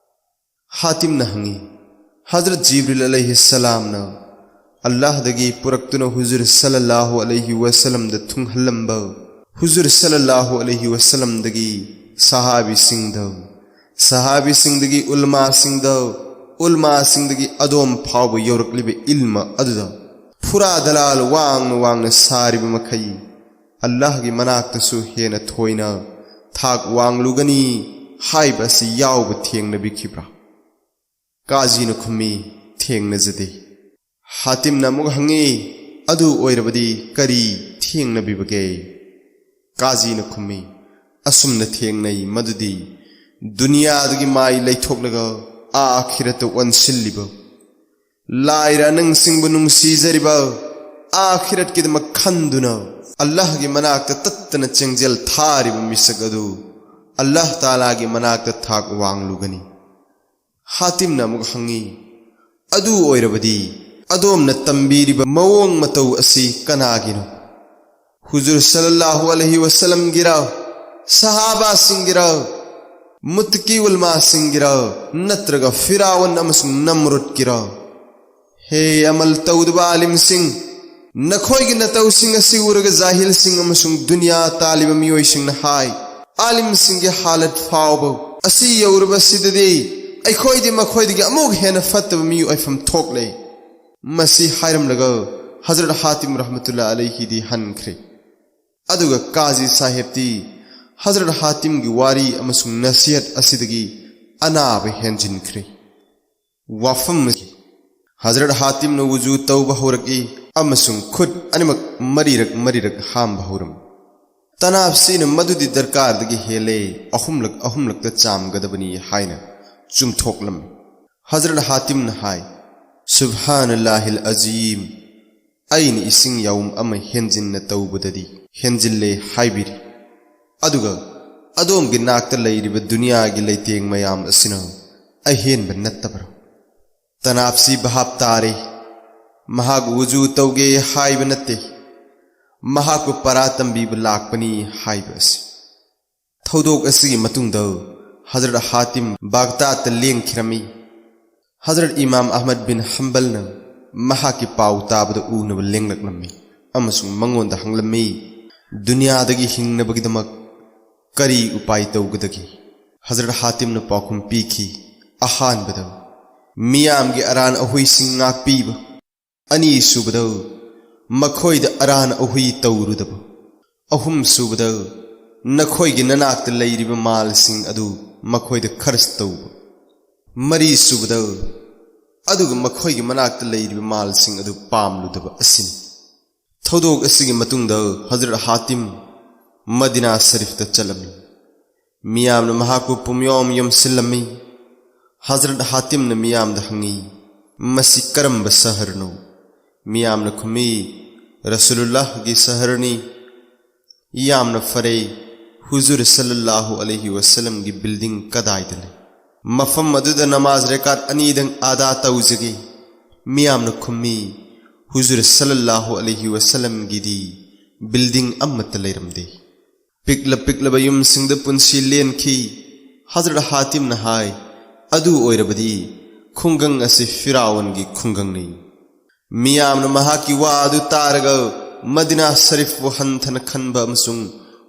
ꯍꯥꯇꯤꯝꯅ ꯍꯪꯉꯤ, "ꯍꯖꯔꯠ ꯖꯤꯕ꯭ꯔꯤꯜ ꯑꯂꯩꯍꯤ ꯁꯂꯥꯝꯅ ꯑꯜꯂꯥꯍꯗꯒꯤ ꯄꯨꯔꯛꯇꯨꯅ ꯍꯨꯖꯨꯔ ꯁꯜꯂꯜꯂꯥꯍꯨ ꯑꯂꯩꯍꯤ ꯋꯁꯜꯂꯝꯗ ꯊꯨꯡꯍꯜꯂꯝꯕ, ꯍꯨꯖꯨꯔ ꯁꯜꯂꯜꯂꯥꯍꯨ ꯑꯂꯩꯍꯤ ꯋꯁꯜꯂꯝꯗꯒꯤ ꯁꯍꯥꯕꯤꯁꯤꯡꯗ, ꯁꯍꯥꯕꯤꯁꯤꯡꯗꯒꯤ ꯎꯂꯃꯥꯁꯤꯡꯗ, ꯎꯂꯃꯥꯁꯤꯡꯗꯒꯤ ꯑꯗꯣꯝ ꯐꯥꯎꯕ ꯌꯧꯔꯛꯂꯤꯕ ꯏꯜꯃ ꯑꯗꯨꯗ ꯐꯨꯔꯥ ꯗꯂꯥꯜ ꯋꯥꯡꯅ ꯋꯥꯡꯅ ꯁꯥꯔꯤꯕ ꯃꯈꯩ ꯑꯜꯂꯥꯍꯒꯤ ꯃꯅꯥꯛꯇꯁꯨ ꯍꯦꯟꯅ ꯊꯣꯏꯅ ꯊꯥꯛ ꯋꯥꯡꯂꯨꯒꯅꯤ ꯍꯥꯏꯕ ꯑꯁꯤ ꯌꯥꯎꯕ ꯊꯦꯡꯅꯕꯤꯈꯤꯕ꯭ꯔꯥ?" ꯀꯥꯖꯤꯅ ꯈꯨꯝꯃꯤ, "ꯊꯦꯡꯅꯖꯗꯦ꯫" ꯍꯥꯇꯤꯝꯅ ꯑꯃꯨꯛ ꯍꯪꯉꯤ, "ꯑꯗꯨ ꯑꯣꯏꯔꯕꯗꯤ ꯀꯔꯤ ꯊꯦꯡꯅꯕꯤꯕꯒꯦ?" ꯀꯥꯖꯤꯅ ꯈꯨꯝꯃꯤ, "ꯑꯁꯨꯝꯅ ꯊꯦꯡꯅꯩ ꯃꯗꯨꯗꯤ ꯗꯨꯅꯤꯌꯥꯗꯒꯤ ꯃꯥꯏ ꯂꯩꯊꯣꯛꯂꯒ ꯑꯥꯈꯤꯔꯠꯇ ꯑꯣꯟꯁꯤꯜꯂꯤꯕ, ꯂꯥꯏꯔ ꯅꯪꯁꯤꯡꯕꯨ ꯅꯨꯡꯁꯤꯖꯔꯤꯕ, ꯑꯥꯈꯤꯔꯠꯀꯤꯗꯃꯛ ꯈꯟꯗꯨꯅ ꯑꯜꯂꯥꯍꯒꯤ ꯃꯅꯥꯛꯇ ꯇꯠꯇꯅ ꯆꯦꯡꯖꯦꯜ ꯊꯥꯔꯤꯕ ꯃꯤꯁꯛ ꯑꯗꯨ ꯑꯜꯂꯥꯍ ꯇꯥꯂꯥꯒꯤ ꯃꯅꯥꯛꯇ ꯊꯥꯛ ꯋꯥꯡꯂꯨꯒꯅꯤ꯫" ꯍꯥꯇꯤꯝꯅ ꯑꯃꯨꯛ ꯍꯪꯉꯤ, "ꯑꯗꯨ ꯑꯣꯏꯔꯕꯗꯤ ꯑꯗꯣꯝꯅ ꯇꯝꯕꯤꯔꯤꯕ ꯃꯑꯣꯡ ꯃꯇꯧ ꯑꯁꯤ ꯀꯅꯥꯒꯤꯅꯣ? ꯍꯨꯖꯨꯔ ꯁꯜꯂꯜꯂꯥꯍꯨ ꯑꯂꯩꯍꯤ ꯋꯁꯜꯂꯝꯒꯤꯔ, ꯁꯍꯥꯕꯥꯁꯤꯡꯒꯤꯔ, ꯃꯨꯠꯇꯀꯤ ꯎꯂꯃꯥꯁꯤꯡꯒꯤꯔ, ꯅꯠꯇ꯭ꯔꯒ ꯐꯤꯔꯥꯎꯟ ꯑꯃꯁꯨꯡ ꯅꯝꯔꯨꯗꯀꯤꯔ? ꯍꯦ ꯑꯃꯜ ꯇꯧꯗꯕ ꯑꯥꯂꯤꯝꯁꯤꯡ, ꯅꯈꯣꯏꯒꯤ ꯅꯇꯧꯁꯤꯡ ꯑꯁꯤ ꯎꯔꯒ ꯖꯥꯍꯤꯜꯁꯤꯡ ꯑꯃꯁꯨꯡ ꯗꯨꯅꯤꯌꯥ ꯇꯥꯜꯂꯤꯕ ꯃꯤꯑꯣꯏꯁꯤꯡꯅ ꯍꯥꯏ, ꯑꯥꯂꯤꯝꯁꯤꯡꯒꯤ ꯍꯥꯂꯠ ꯐꯥꯎꯕ ꯑꯁꯤ ꯌꯧꯔꯕꯁꯤꯗꯗꯤ ꯑꯩꯈꯣꯏꯗꯤ ꯃꯈꯣꯏꯗꯒꯤ ꯑꯃꯨꯛ ꯍꯦꯟꯅ ꯐꯠꯇꯕ ꯃꯤꯑꯣꯏꯐꯝ ꯊꯣꯛꯂꯦ꯫" ꯃꯁꯤ ꯍꯥꯏꯔꯝꯂꯒ ꯍꯖꯔꯠ ꯍꯥꯇꯤꯝ ꯔꯍꯃꯇꯨꯜꯂꯥ ꯑꯂꯩꯍꯤꯗꯤ ꯍꯟꯈ꯭ꯔꯦ꯫ ꯑꯗꯨꯒ ꯀꯥꯖꯤ ꯁꯥꯍꯦꯕꯇꯤ ꯍꯖꯔꯠ ꯍꯥꯇꯤꯝꯒꯤ ꯋꯥꯔꯤ ꯑꯃꯁꯨꯡ ꯅꯁꯤꯍꯠ ꯑꯁꯤꯗꯒꯤ ꯑꯅꯥꯕ ꯍꯦꯟꯖꯤꯟꯈ꯭ꯔꯦ꯫ ꯋꯥꯐꯝ ꯑꯁꯤ ꯍꯖꯔꯠ ꯍꯥꯇꯤꯝꯅ ꯋꯨꯖꯨ ꯇꯧꯕ ꯍꯧꯔꯛꯏ ꯑꯃꯁꯨꯡ ꯈꯨꯠ ꯑꯅꯤꯃꯛ ꯃꯔꯤꯔꯛ ꯃꯔꯤꯔꯛ ꯍꯥꯝꯕ ꯍꯧꯔꯝꯃꯤ꯫ ꯇꯅꯥꯞꯁꯤꯅ ꯃꯗꯨꯗꯤ ꯗꯔꯀꯥꯔꯗꯒꯤ ꯍꯦꯜꯂꯦ, ꯑꯍꯨꯝꯂꯛ ꯑꯍꯨꯝꯂꯛꯇ ꯆꯥꯝꯒꯗꯕꯅꯤ ꯍꯥꯏꯅ ꯆꯨꯝꯊꯣꯛꯂꯝꯃꯤ꯫ ꯍꯖꯔꯠ ꯍꯥꯇꯤꯝꯅ ꯍꯥꯏ, "ꯁꯨꯕꯍꯥꯅꯜꯂꯥꯍꯤꯜ ꯑꯖꯤꯝ, ꯑꯩꯅ ꯏꯁꯤꯡ ꯌꯥꯎꯝ ꯑꯃ ꯍꯦꯟꯖꯤꯟꯅ ꯇꯧꯕꯗꯗꯤ ꯍꯦꯟꯖꯤꯜꯂꯦ ꯍꯥꯏꯕꯤꯔꯤ꯫ ꯑꯗꯨꯒ ꯑꯗꯣꯝꯒꯤ ꯅꯥꯛꯇ ꯂꯩꯔꯤꯕ ꯗꯨꯅꯤꯌꯥꯒꯤ ꯂꯩꯇꯦꯡ ꯃꯌꯥꯝ ꯑꯁꯤꯅ ꯑꯍꯦꯟꯕ ꯅꯠꯇꯕ꯭ꯔꯥ?" ꯇꯅꯥꯞꯁꯤ ꯚꯥꯞ ꯇꯥꯔꯦ꯫ ꯃꯍꯥꯛ ꯋꯨꯖꯨ ꯇꯧꯒꯦ ꯍꯥꯏꯕ ꯅꯠꯇꯦ, ꯃꯍꯥꯛꯄꯨ ꯄꯔꯥ ꯇꯝꯕꯤꯕ ꯂꯥꯛꯄꯅꯤ ꯍꯥꯏꯕ ꯑꯁꯤ꯫ ꯊꯧꯗꯣꯛ ꯑꯁꯤꯒꯤ ꯃꯇꯨꯡꯗ ꯍꯖꯔꯠ ꯍꯥꯇꯤꯝ ꯕꯥꯒꯗꯥꯗꯇ ꯂꯦꯡꯈꯤꯔꯝꯃꯤ꯫ ꯍꯖꯔꯠ ꯏꯃꯥꯝ ꯑꯍꯃꯗ ꯕꯤꯟ ꯍꯝꯕꯜꯅ ꯃꯍꯥꯛꯀꯤ ꯄꯥꯎ ꯇꯥꯕꯗ ꯎꯅꯕ ꯂꯦꯡꯂꯛꯂꯝꯃꯤ ꯑꯃꯁꯨꯡ ꯃꯉꯣꯟꯗ ꯍꯪꯂꯝꯃꯤ, "ꯗꯨꯅꯤꯌꯥꯗꯒꯤ ꯍꯤꯡꯅꯕꯒꯤꯗꯃꯛ ꯀꯔꯤ ꯎꯄꯥꯏ ꯇꯧꯒꯗꯒꯦ?" ꯍꯖꯔꯠ ꯍꯥꯇꯤꯝꯅ ꯄꯥꯎꯈꯨꯝ ꯄꯤꯈꯤ, "ꯑꯍꯥꯟꯕꯗ, ꯃꯤꯌꯥꯝꯒꯤ ꯑꯔꯥꯟ ꯑꯍꯨꯏꯁꯤꯡ ꯉꯥꯛꯄꯤꯕ꯫ ꯑꯅꯤꯁꯨꯕꯗ, ꯃꯈꯣꯏꯗ ꯑꯔꯥꯟ ꯑꯍꯨꯏ ꯇꯧꯔꯨꯗꯕ꯫ ꯑꯍꯨꯝꯁꯨꯕꯗ, ꯅꯈꯣꯏꯒꯤ ꯅꯅꯥꯛꯇ ꯂꯩꯔꯤꯕ ꯃꯥꯜꯁꯤꯡ ꯑꯗꯨ ꯃꯈꯣꯏꯗ ꯈꯔꯆ ꯇꯧꯕ꯫ ꯃꯔꯤꯁꯨꯕꯗ, ꯑꯗꯨꯒ ꯃꯈꯣꯏꯒꯤ ꯃꯅꯥꯛꯇ ꯂꯩꯔꯤꯕ ꯃꯥꯜꯁꯤꯡ ꯑꯗꯨ ꯄꯥꯝꯂꯨꯗꯕ ꯑꯁꯤꯅꯤ꯫ ꯊꯧꯗꯣꯛ ꯑꯁꯤꯒꯤ ꯃꯇꯨꯡꯗ ꯍꯖꯔꯠ ꯍꯥꯇꯤꯝ ꯃꯗꯤꯅꯥ ꯁꯔꯤꯐꯇ ꯆꯠꯂꯝꯃꯤ꯫ ꯃꯤꯌꯥꯝꯅ ꯃꯍꯥꯛꯄꯨ ꯄꯨꯝꯌꯣꯝ ꯌꯣꯝꯁꯤꯜꯂꯝꯃꯤ꯫ ꯍꯖꯔꯠ ꯍꯥꯇꯤꯝꯅ ꯃꯤꯌꯥꯝꯗ ꯍꯪꯉꯤ, "ꯃꯁꯤ ꯀꯔꯝꯕ ꯁꯍꯔꯅꯣ?" ꯃꯤꯌꯥꯝꯅ ꯈꯨꯝꯃꯤ, "ꯔꯁꯨꯂꯨꯜꯂꯥꯍꯒꯤ ꯁꯍꯔꯅꯤ꯫" "ꯌꯥꯝꯅ ꯐꯔꯦ, ꯍꯨꯖꯨꯔ ꯁꯜꯂꯜꯂꯥꯍꯨ ꯑꯂꯩꯍꯤ ꯋꯁꯜꯂꯝꯒꯤ ꯕꯤꯜꯗꯤꯡ ꯀꯗꯥꯏꯗ ꯂꯩ?" "ꯃꯐꯝ ꯑꯗꯨꯗ ꯅꯃꯥꯖ ꯔꯦꯀꯥꯠ ꯑꯅꯤꯗꯪ ꯑꯗꯥ ꯇꯧꯖꯒꯦ꯫" ꯃꯤꯌꯥꯝꯅ ꯈꯨꯝꯃꯤ, "ꯍꯨꯖꯨꯔ ꯁꯜꯂꯜꯂꯥꯍꯨ ꯑꯂꯩꯍꯤ ꯋꯁꯜꯂꯝꯒꯤꯗꯤ ꯕꯤꯜꯗꯤꯡ ꯑꯃꯠꯇ ꯂꯩꯔꯝꯗꯦ꯫" ꯄꯤꯛꯂ ꯄꯤꯛꯂꯕ ꯌꯨꯝꯁꯤꯡꯗ ꯄꯨꯟꯁꯤ ꯂꯦꯟꯈꯤ꯫ ꯍꯖꯔꯠ ꯍꯥꯇꯤꯝꯅ ꯍꯥꯏ, "ꯑꯗꯨ ꯑꯣꯏꯔꯕꯗꯤ ꯈꯨꯡꯒꯪ ꯑꯁꯤ ꯐꯤꯔꯥꯎꯟꯒꯤ ꯈꯨꯡꯒꯪꯅꯤ꯫" ꯃꯤꯌꯥꯝꯅ ꯃꯍꯥꯛꯀꯤ ꯋꯥ ꯑꯗꯨ ꯇꯥꯔꯒ ꯃꯗꯤꯅꯥ ꯁꯔꯤꯐꯄꯨ ꯍꯟꯊꯅ ꯈꯟꯕ ꯑꯃꯁꯨꯡ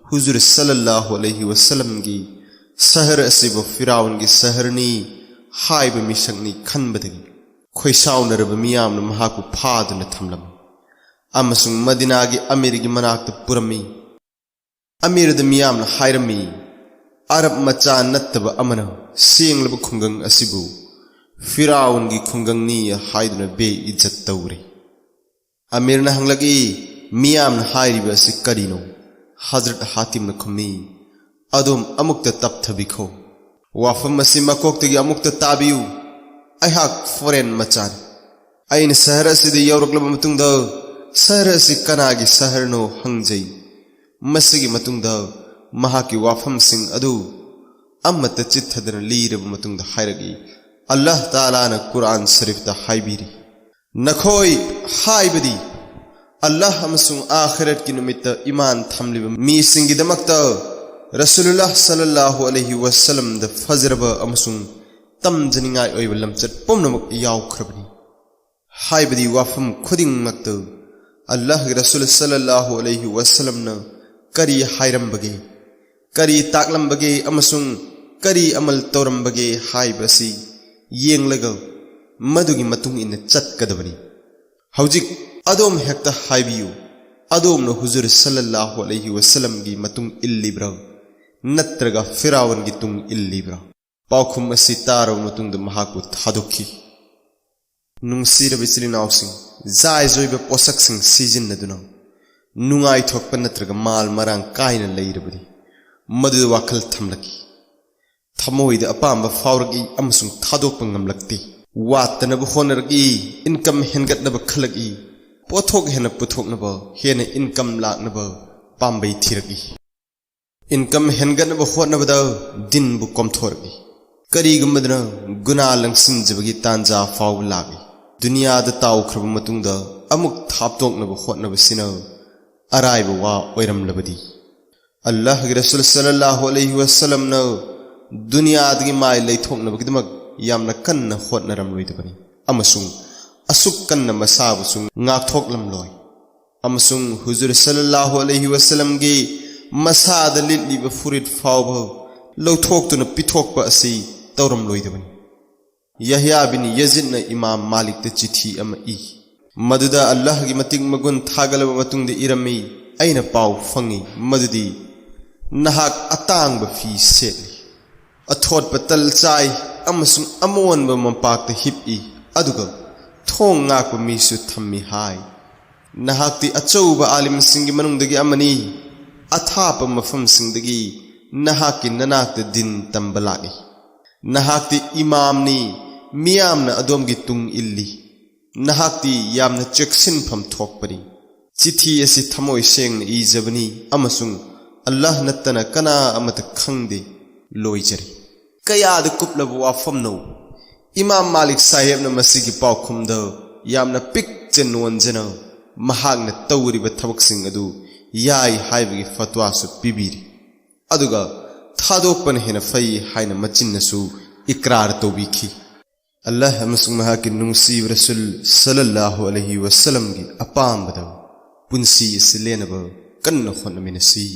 ꯍꯨꯖꯨꯔ ꯁꯜꯂꯜꯂꯥꯍꯨ ꯑꯂꯩꯍꯤ ꯋꯁꯜꯂꯝꯒꯤ ꯁꯍꯔ ꯑꯁꯤꯕꯨ ꯐꯤꯔꯥꯎꯟꯒꯤ ꯁꯍꯔꯅꯤ ꯍꯥꯏꯕ ꯃꯤꯁꯛꯅꯤ ꯈꯟꯕꯗꯒꯤ ꯈꯣꯏꯁꯥꯎꯅꯔꯕ ꯃꯤꯌꯥꯝꯅ ꯃꯍꯥꯛꯄꯨ ꯐꯥꯗꯨꯅ ꯊꯝꯂꯝꯃꯤ ꯑꯃꯁꯨꯡ ꯃꯗꯤꯅꯥꯒꯤ ꯑꯃꯤꯔꯒꯤ ꯃꯅꯥꯛꯇ ꯄꯨꯔꯝꯃꯤ꯫ ꯑꯃꯤꯔꯗ ꯃꯤꯌꯥꯝꯅ ꯍꯥꯏꯔꯝꯃꯤ, "ꯑꯔꯕ ꯃꯆꯥ ꯅꯠꯇꯕ ꯑꯃꯅ ꯁꯦꯡꯂꯕ ꯈꯨꯡꯒꯪ ꯑꯁꯤꯕꯨ ꯐꯤꯔꯥꯎꯟꯒꯤ ꯈꯨꯡꯒꯪꯅꯤ ꯍꯥꯏꯗꯨꯅ ꯕꯦ ꯏꯖꯠ ꯇꯧꯔꯦ꯫" ꯑꯃꯤꯔꯅ ꯍꯪꯂꯛꯏ, "ꯃꯤꯌꯥꯝꯅ ꯍꯥꯏꯔꯤꯕ ꯑꯁꯤ ꯀꯔꯤꯅꯣ?" ꯍꯖꯔꯠ ꯍꯥꯇꯤꯝꯅ ꯈꯨꯝꯃꯤ, "ꯑꯗꯣꯝ ꯑꯃꯨꯛꯇ ꯇꯞꯊꯕꯤꯈꯣ꯫ ꯋꯥꯐꯝ ꯑꯁꯤ ꯃꯀꯣꯛꯇꯒꯤ ꯑꯃꯨꯛꯇ ꯇꯥꯕꯤꯌꯨ꯫ ꯑꯩꯍꯥꯛ ꯐꯣꯔꯦꯟ ꯃꯆꯥꯅꯤ꯫ ꯑꯩꯅ ꯁꯍꯔ ꯑꯁꯤꯗ ꯌꯧꯔꯛꯂꯕ ꯃꯇꯨꯡꯗ ꯁꯍꯔ ꯑꯁꯤ ꯀꯅꯥꯒꯤ ꯁꯍꯔꯅꯣ ꯍꯪꯖꯩ꯫ ꯃꯁꯤꯒꯤ ꯃꯇꯨꯡꯗ ꯃꯍꯥꯛꯀꯤ ꯋꯥꯐꯝꯁꯤꯡ ꯑꯗꯨ ꯑꯃꯠꯇ ꯆꯤꯠꯊꯗꯅ ꯂꯤꯔꯕ ꯃꯇꯨꯡꯗ ꯍꯥꯏꯔꯛꯏ, ꯑꯜꯂꯥꯍ ꯇꯥꯂꯥꯅ ꯀꯨꯔꯥꯟ ꯁꯔꯤꯐꯇ ꯍꯥꯏꯕꯤꯔꯤ, ꯅꯈꯣꯏ, ꯍꯥꯏꯕꯗꯤ ꯑꯜꯂꯥꯍ ꯑꯃꯁꯨꯡ ꯑꯥꯈꯤꯔꯠꯀꯤ ꯅꯨꯃꯤꯠꯇ ꯏꯃꯥꯟ ꯊꯝꯂꯤꯕ ꯃꯤꯁꯤꯡꯒꯤꯗꯃꯛꯇ ꯔꯁꯨꯂꯨꯜꯂꯥꯍ ꯁꯜꯂꯜꯂꯥꯍꯨ ꯑꯂꯩꯍꯤ ꯋꯁꯜꯂꯝꯗ ꯐꯖꯔꯕ ꯑꯃꯁꯨꯡ ꯇꯝꯖꯅꯤꯡꯉꯥꯏ ꯑꯣꯏꯕ ꯂꯝꯆꯠ ꯄꯨꯝꯅꯃꯛ ꯌꯥꯎꯈ꯭ꯔꯕꯅꯤ꯫ ꯍꯥꯏꯕꯗꯤ ꯋꯥꯐꯝ ꯈꯨꯗꯤꯡꯃꯛꯇ ꯑꯜꯂꯥꯍꯒꯤ ꯔꯁꯨꯜ ꯁꯜꯂꯜꯂꯥꯍꯨ ꯑꯂꯩꯍꯤ ꯋꯁꯜꯂꯝꯅ ꯀꯔꯤ ꯍꯥꯏꯔꯝꯕꯒꯦ, ꯀꯔꯤ ꯇꯥꯛꯂꯝꯕꯒꯦ ꯑꯃꯁꯨꯡ ꯀꯔꯤ ꯑꯃꯜ ꯇꯧꯔꯝꯕꯒꯦ ꯍꯥꯏꯕ ꯑꯁꯤ ꯌꯦꯡꯂꯒ ꯃꯗꯨꯒꯤ ꯃꯇꯨꯡ ꯏꯟꯅ ꯆꯠꯀꯗꯕꯅꯤ꯫ ꯍꯧꯖꯤꯛ ꯑꯗꯣꯝ ꯍꯦꯛꯇ ꯍꯥꯏꯕꯤꯌꯨ, ꯑꯗꯣꯝꯅ ꯍꯨꯖꯨꯔ ꯁꯜꯂꯜꯂꯥꯍꯨ ꯑꯂꯩꯍꯤ ꯋꯁꯜꯂꯝꯒꯤ ꯃꯇꯨꯡ ꯏꯜꯂꯤꯕ꯭ꯔꯥ, ꯅꯠꯇ꯭ꯔꯒ ꯐꯤꯔꯥꯎꯟꯒꯤ ꯇꯨꯡ ꯏꯜꯂꯤꯕ꯭ꯔꯥ? ꯄꯥꯎꯈꯨꯝ ꯑꯁꯤ ꯇꯥꯔꯕ ꯃꯇꯨꯡꯗ ꯃꯍꯥꯛꯄꯨ ꯊꯥꯗꯣꯛꯈꯤ꯫ ꯅꯨꯡꯁꯤꯔꯕ ꯏꯆꯤꯜ ꯏꯅꯥꯎꯁꯤꯡ, ꯖꯥꯏꯖ ꯑꯣꯏꯕ ꯄꯣꯠꯁꯛꯁꯤꯡ ꯁꯤꯖꯤꯟꯅꯗꯨꯅ ꯅꯨꯡꯉꯥꯏꯊꯣꯛꯄ ꯅꯠꯇ꯭ꯔꯒ ꯃꯥꯜ ꯃꯔꯥꯡ ꯀꯥꯏꯅ ꯂꯩꯔꯕꯗꯤ ꯃꯗꯨꯗ ꯋꯥꯈꯜ ꯊꯝꯂꯛꯈꯤ꯫ ꯊꯃꯣꯏꯗ ꯑꯄꯥꯝꯕ ꯐꯥꯎꯔꯛꯏ ꯑꯃꯁꯨꯡ ꯊꯥꯗꯣꯛꯄ ꯉꯝꯂꯛꯇꯦ꯫ ꯋꯥꯠꯇꯅꯕ ꯍꯣꯠꯅꯔꯛꯏ, ꯏꯟꯀꯝ ꯍꯦꯟꯒꯠꯅꯕ ꯈꯜꯂꯛꯏ, ꯄꯣꯠꯊꯣꯛ ꯍꯦꯟꯅ ꯄꯨꯊꯣꯛꯅꯕ, ꯍꯦꯟꯅ ꯏꯟꯀꯝ ꯂꯥꯛꯅꯕ ꯄꯥꯝꯕꯩ ꯊꯤꯔꯛꯏ꯫ ꯏꯟꯀꯝ ꯍꯦꯟꯒꯠꯅꯕ ꯍꯣꯠꯅꯕꯗ ꯗꯤꯟꯕꯨ ꯀꯣꯝꯊꯣꯔꯛꯏ꯫ ꯀꯔꯤꯒꯨꯝꯕꯗꯅ ꯒꯨꯅꯥ ꯂꯪꯁꯤꯟꯖꯕꯒꯤ ꯇꯥꯟꯖꯥ ꯐꯥꯎꯕ ꯂꯥꯛꯏ꯫ ꯗꯨꯅꯤꯌꯥꯗ ꯇꯥꯎꯈ꯭ꯔꯕ ꯃꯇꯨꯡꯗ ꯑꯃꯨꯛ ꯊꯥꯞꯇꯣꯛꯅꯕ ꯍꯣꯠꯅꯕꯁꯤꯅ ꯑꯔꯥꯏꯕ ꯋꯥ ꯑꯣꯏꯔꯝꯂꯕꯗꯤ꯫ ꯑꯜꯂꯥꯍꯒꯤ ꯔꯁꯨꯜ ꯁꯜꯂꯜꯂꯥꯍꯨ ꯑꯂꯩꯍꯤ ꯋꯥꯁꯜꯂꯝꯅ ꯗꯨꯅꯤꯌꯥꯗꯒꯤ ꯃꯥꯏ ꯂꯩꯊꯣꯛꯅꯕꯒꯤꯗꯃꯛ ꯌꯥꯝꯅ ꯀꯟꯅ ꯍꯣꯠꯅꯔꯝꯂꯣꯏꯗꯕꯅꯤ ꯑꯃꯁꯨꯡ ꯑꯁꯨꯛ ꯀꯟꯅ ꯃꯁꯥꯕꯨꯁꯨ ꯉꯥꯛꯊꯣꯛꯂꯝꯂꯣꯏ꯫ ꯑꯃꯁꯨꯡ ꯍꯨꯖꯨꯔ ꯁꯜꯂꯜꯂꯥꯍꯨ ꯑꯂꯩꯍꯤ ꯋꯥꯁꯜꯂꯝꯒꯤ ꯃꯁꯥꯗ ꯂꯤꯠꯂꯤꯕ ꯐꯨꯔꯤꯠ ꯐꯥꯎꯕ ꯂꯧꯊꯣꯛꯇꯨꯅ ꯄꯤꯊꯣꯛꯄ ꯑꯁꯤ ꯇꯧꯔꯝꯂꯣꯏꯗꯕꯅꯤ꯫ ꯌꯍꯌꯥ ꯕꯤꯟ ꯌꯖꯤꯗꯅ ꯏꯃꯥꯝ ꯃꯥꯂꯤꯛꯇ ꯆꯤꯊꯤ ꯑꯃ ꯏ꯫ ꯃꯗꯨꯗ ꯑꯜꯂꯥꯍꯒꯤ ꯃꯇꯤꯛ ꯃꯒꯨꯟ ꯊꯥꯒꯠꯂꯕ ꯃꯇꯨꯡꯗ ꯏꯔꯝꯃꯤ, "ꯑꯩꯅ ꯄꯥꯎ ꯐꯪꯏ ꯃꯗꯨꯗꯤ ꯅꯍꯥꯛ ꯑꯇꯥꯡꯕ ꯐꯤ ꯁꯦꯠꯂꯤ, ꯑꯊꯣꯠꯄ ꯇꯜ ꯆꯥꯏ ꯑꯃꯁꯨꯡ ꯑꯃꯣꯟꯕ ꯃꯝꯄꯥꯛꯇ ꯍꯤꯞꯏ, ꯑꯗꯨꯒ ꯊꯣꯡ ꯉꯥꯛꯄ ꯃꯤꯁꯨ ꯊꯝꯃꯤ ꯍꯥꯏ꯫ ꯅꯍꯥꯛꯇꯤ ꯑꯆꯧꯕ ꯑꯥꯂꯤꯝꯁꯤꯡꯒꯤ ꯃꯅꯨꯡꯗꯒꯤ ꯑꯃꯅꯤ꯫ ꯑꯊꯥꯞꯄ ꯃꯐꯝꯁꯤꯡꯗꯒꯤ ꯅꯍꯥꯛꯀꯤ ꯅꯅꯥꯛꯇ ꯗꯤꯟ ꯇꯝꯕ ꯂꯥꯛꯏ꯫ ꯅꯍꯥꯛꯇꯤ ꯏꯃꯥꯝꯅꯤ, ꯃꯤꯌꯥꯝꯅ ꯑꯗꯣꯝꯒꯤ ꯇꯨꯡ ꯏꯜꯂꯤ꯫ ꯅꯍꯥꯛꯇꯤ ꯌꯥꯝꯅ ꯆꯦꯛꯁꯤꯟꯐꯝ ꯊꯣꯛꯄꯅꯤ꯫ ꯆꯤꯊꯤ ꯑꯁꯤ ꯊꯃꯣꯏ ꯁꯦꯡꯅ ꯏꯖꯕꯅꯤ ꯑꯃꯁꯨꯡ ꯑꯜꯂꯥꯍ ꯅꯠꯇꯅ ꯀꯅꯥ ꯑꯃꯠꯇ ꯈꯪꯗꯦ" ꯂꯣꯏꯖꯔꯤ꯫ ꯀꯌꯥꯗ ꯀꯨꯞꯂꯕ ꯋꯥꯐꯝꯅꯣ! ꯏꯃꯥꯝ ꯃꯥꯂꯤꯛ ꯁꯥꯍꯦꯕꯅ ꯃꯁꯤꯒꯤ ꯄꯥꯎꯈꯨꯝꯗ ꯌꯥꯝꯅ ꯄꯤꯛꯆ ꯅꯣꯟꯖꯅ ꯃꯍꯥꯛꯅ ꯇꯧꯔꯤꯕ ꯊꯕꯛꯁꯤꯡ ꯑꯗꯨ ꯌꯥꯏ ꯍꯥꯏꯕꯒꯤ ꯐꯠꯋꯥꯁꯨ ꯄꯤꯕꯤꯔꯤ꯫ ꯑꯗꯨꯒ ꯊꯥꯗꯣꯛꯄꯅ ꯍꯦꯟꯅ ꯐꯩ ꯍꯥꯏꯅ ꯃꯆꯤꯟꯅꯁꯨ ꯏꯀ꯭ꯔꯥꯔ ꯇꯧꯕꯤꯈꯤ꯫ ꯑꯜꯂꯥꯍ ꯑꯃꯁꯨꯡ ꯃꯍꯥꯛꯀꯤ ꯅꯨꯡꯁꯤꯕ ꯔꯁꯨꯜ ꯁꯜꯂꯜꯂꯥꯍꯨ ꯑꯂꯩꯍꯤ ꯋꯥꯁꯜꯂꯝꯒꯤ ꯑꯄꯥꯝꯕꯗ ꯄꯨꯟꯁꯤ ꯑꯁꯤ ꯂꯦꯟꯅꯕ ꯀꯟꯅ ꯍꯣꯠꯅꯃꯤꯟꯅꯁꯤ꯫